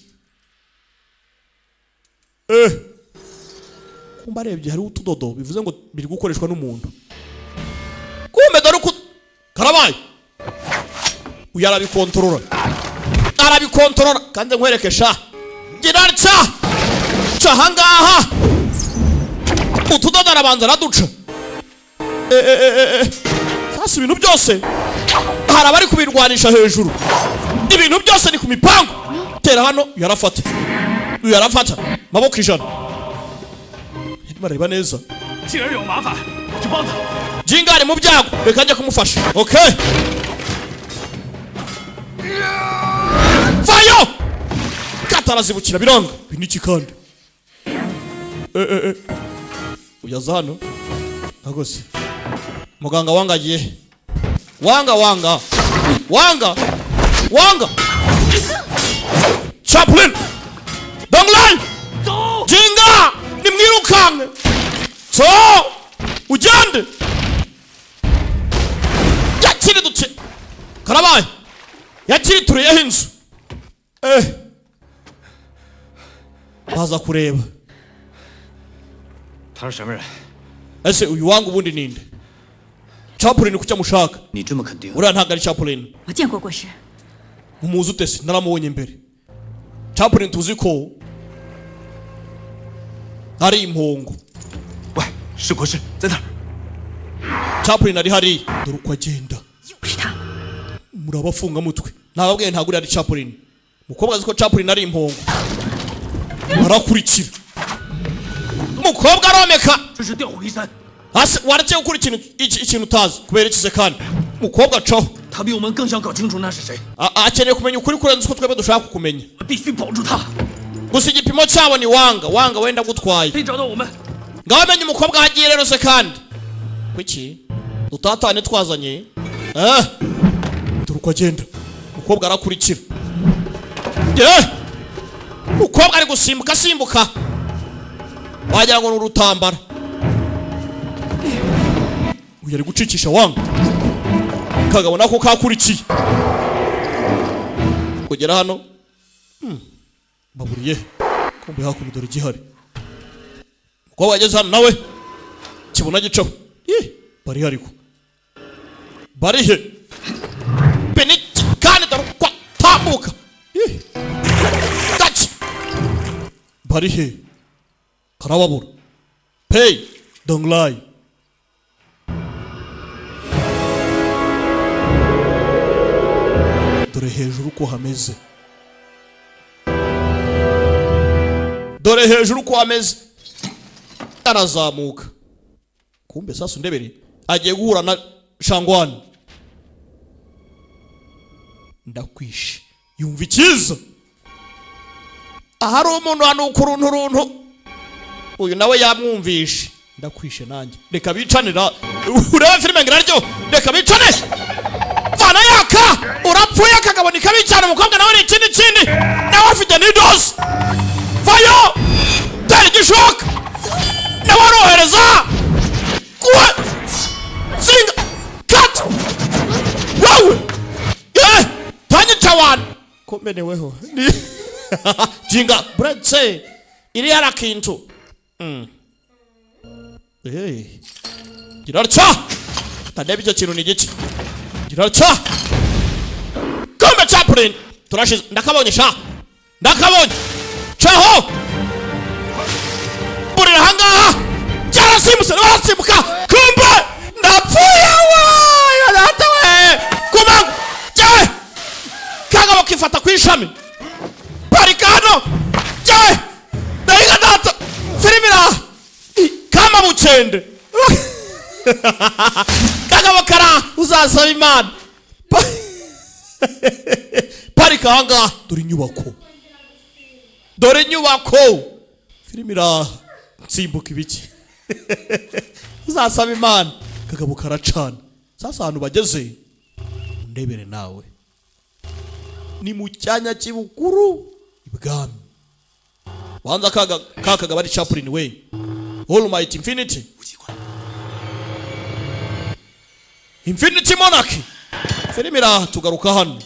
S1: Kumba arebye hariho utudodo, bivuze ngo biri gukoreshwa n'umuntu. Kumbe dore uko karabaye, uyu arabikontorora, arabikontorora. Kandi nkwereke sha, gira ca ca ahangaha utudodo, arabanza araduca. Sasa ibintu byose hari abari kubirwanisha hejuru, ibintu byose ni ku mipango. Tera hano, yarafata, uyu yarafata. Maboko 100, bareba neza.
S8: 既然有麻烦，我去帮他。
S1: Jinga ari mu byago, reka njye kumufasha. Okay, vayo katarazibukira biranga. Ibi ni iki kandi? Uyaza hano nagose muganga wanga agiye. Wanga, wanga, wanga, wanga, Chaplin Donglai Jinga, nimwirukanke. So ugende yakiridutse, karabaye, yakirituriyeho inzu. Baza kureba.
S8: 他是什么人？
S1: Ese uyu wanga ubundi ninde? Chaplin kuki amushaka?
S12: 你这么肯定？
S1: Uriya ntabwo ari Chaplin.
S9: 我见过过尸，
S1: Umuzi ute se? Naramubonye mbere. Chaplin tuzi ko ari impongo.
S8: 喂，是国师，在那儿。
S1: Chaplin ari hariya, dore uko agenda.
S9: 又是他。
S1: Murabafungamutwe, nababwiye ntabwo uriya ari Chaplin. Umukobwa azi ko Chaplin ari impongo, arakurikira umukobwa aromeka.
S8: 这是调虎离山，
S1: Hasi waretse gukora ikintu ikintu utazi kubera iki se? Kandi umukobwa acaho.
S12: 他比我们更想搞清楚那是谁，
S1: Akeneye kumenya ukuri kurenza uko twebwe dushaka kukumenya.
S12: 必须保住他。
S1: Gusa igipimo cyabo ni wanga wanga wenda gutwaye.
S12: 可以找到我们。
S1: Ngaho menye umukobwa aho agiye rero se. Kandi kuki dutatane twazanye? Dore uko agenda, umukobwa arakurikira. Umukobwa ari gusimbuka asimbuka, wagira ngo ni urutambara. Uyu ari gucikisha wanga, kagabo nako kakurikiye kugera hano. Baburiye kumbe hakuno, dore igihari. Umukobwa yageze hano nawe kibona gicaho. Ih, bari ariko bari he beniti? Kandi dore uko atambuka. Ih, gake, bari he? Karababura. Pei Donglai dore hejuru uko hameze, dore hejuru uko hameze. Arazamuka, kumbe sasa undebere agiye guhura na Shangwani. Ndakwishe. Yumva ikiza ahari umuntu hanuka uruntu runtu, uyu nawe yamwumvishe. Ndakwishe nanjye, reka bicanira. Urebe filime ngo iraryo, reka bicane. Vana yaka, urapfuye. Akagabo ni kabi cyane. Umukobwa nawe ni ikindi kindi, nawe afite nidosi. Vayo, tera igishoka, nawe arohereza kuwe zinga kata wowe. Tanyica wana komeneweho ni jinga buretse iri yarakintu. Gira ca tandebe, icyo kintu ni igiki? Gira ca kumbe Chaplin turashize. Ndakabonye sha, ndakabonye. Caho burira ahangaha, cyarasimbutse, barasimbuka. Kumbe ndapfuye we, data we! Kumanga cyawe, kagabo kifata ku ishami, parika hano cyawe. Ndahiga data, filime iraha kama bukende. Kagabo kara uzasaba Imana. Parika ahangaha, dore inyubako, dore inyubako. Filime iraha, nsimbuka ibiki? Uzasaba Imana. Kagabo karacana. Sasa ahantu bageze, undebere nawe, ni mu cyanya cy'ibukuru ibwami. Banza kaga ka kagabo ari Chaplin we, Almighty Infinity, Infinity Monarch. Filime iraha, tugaruka hano.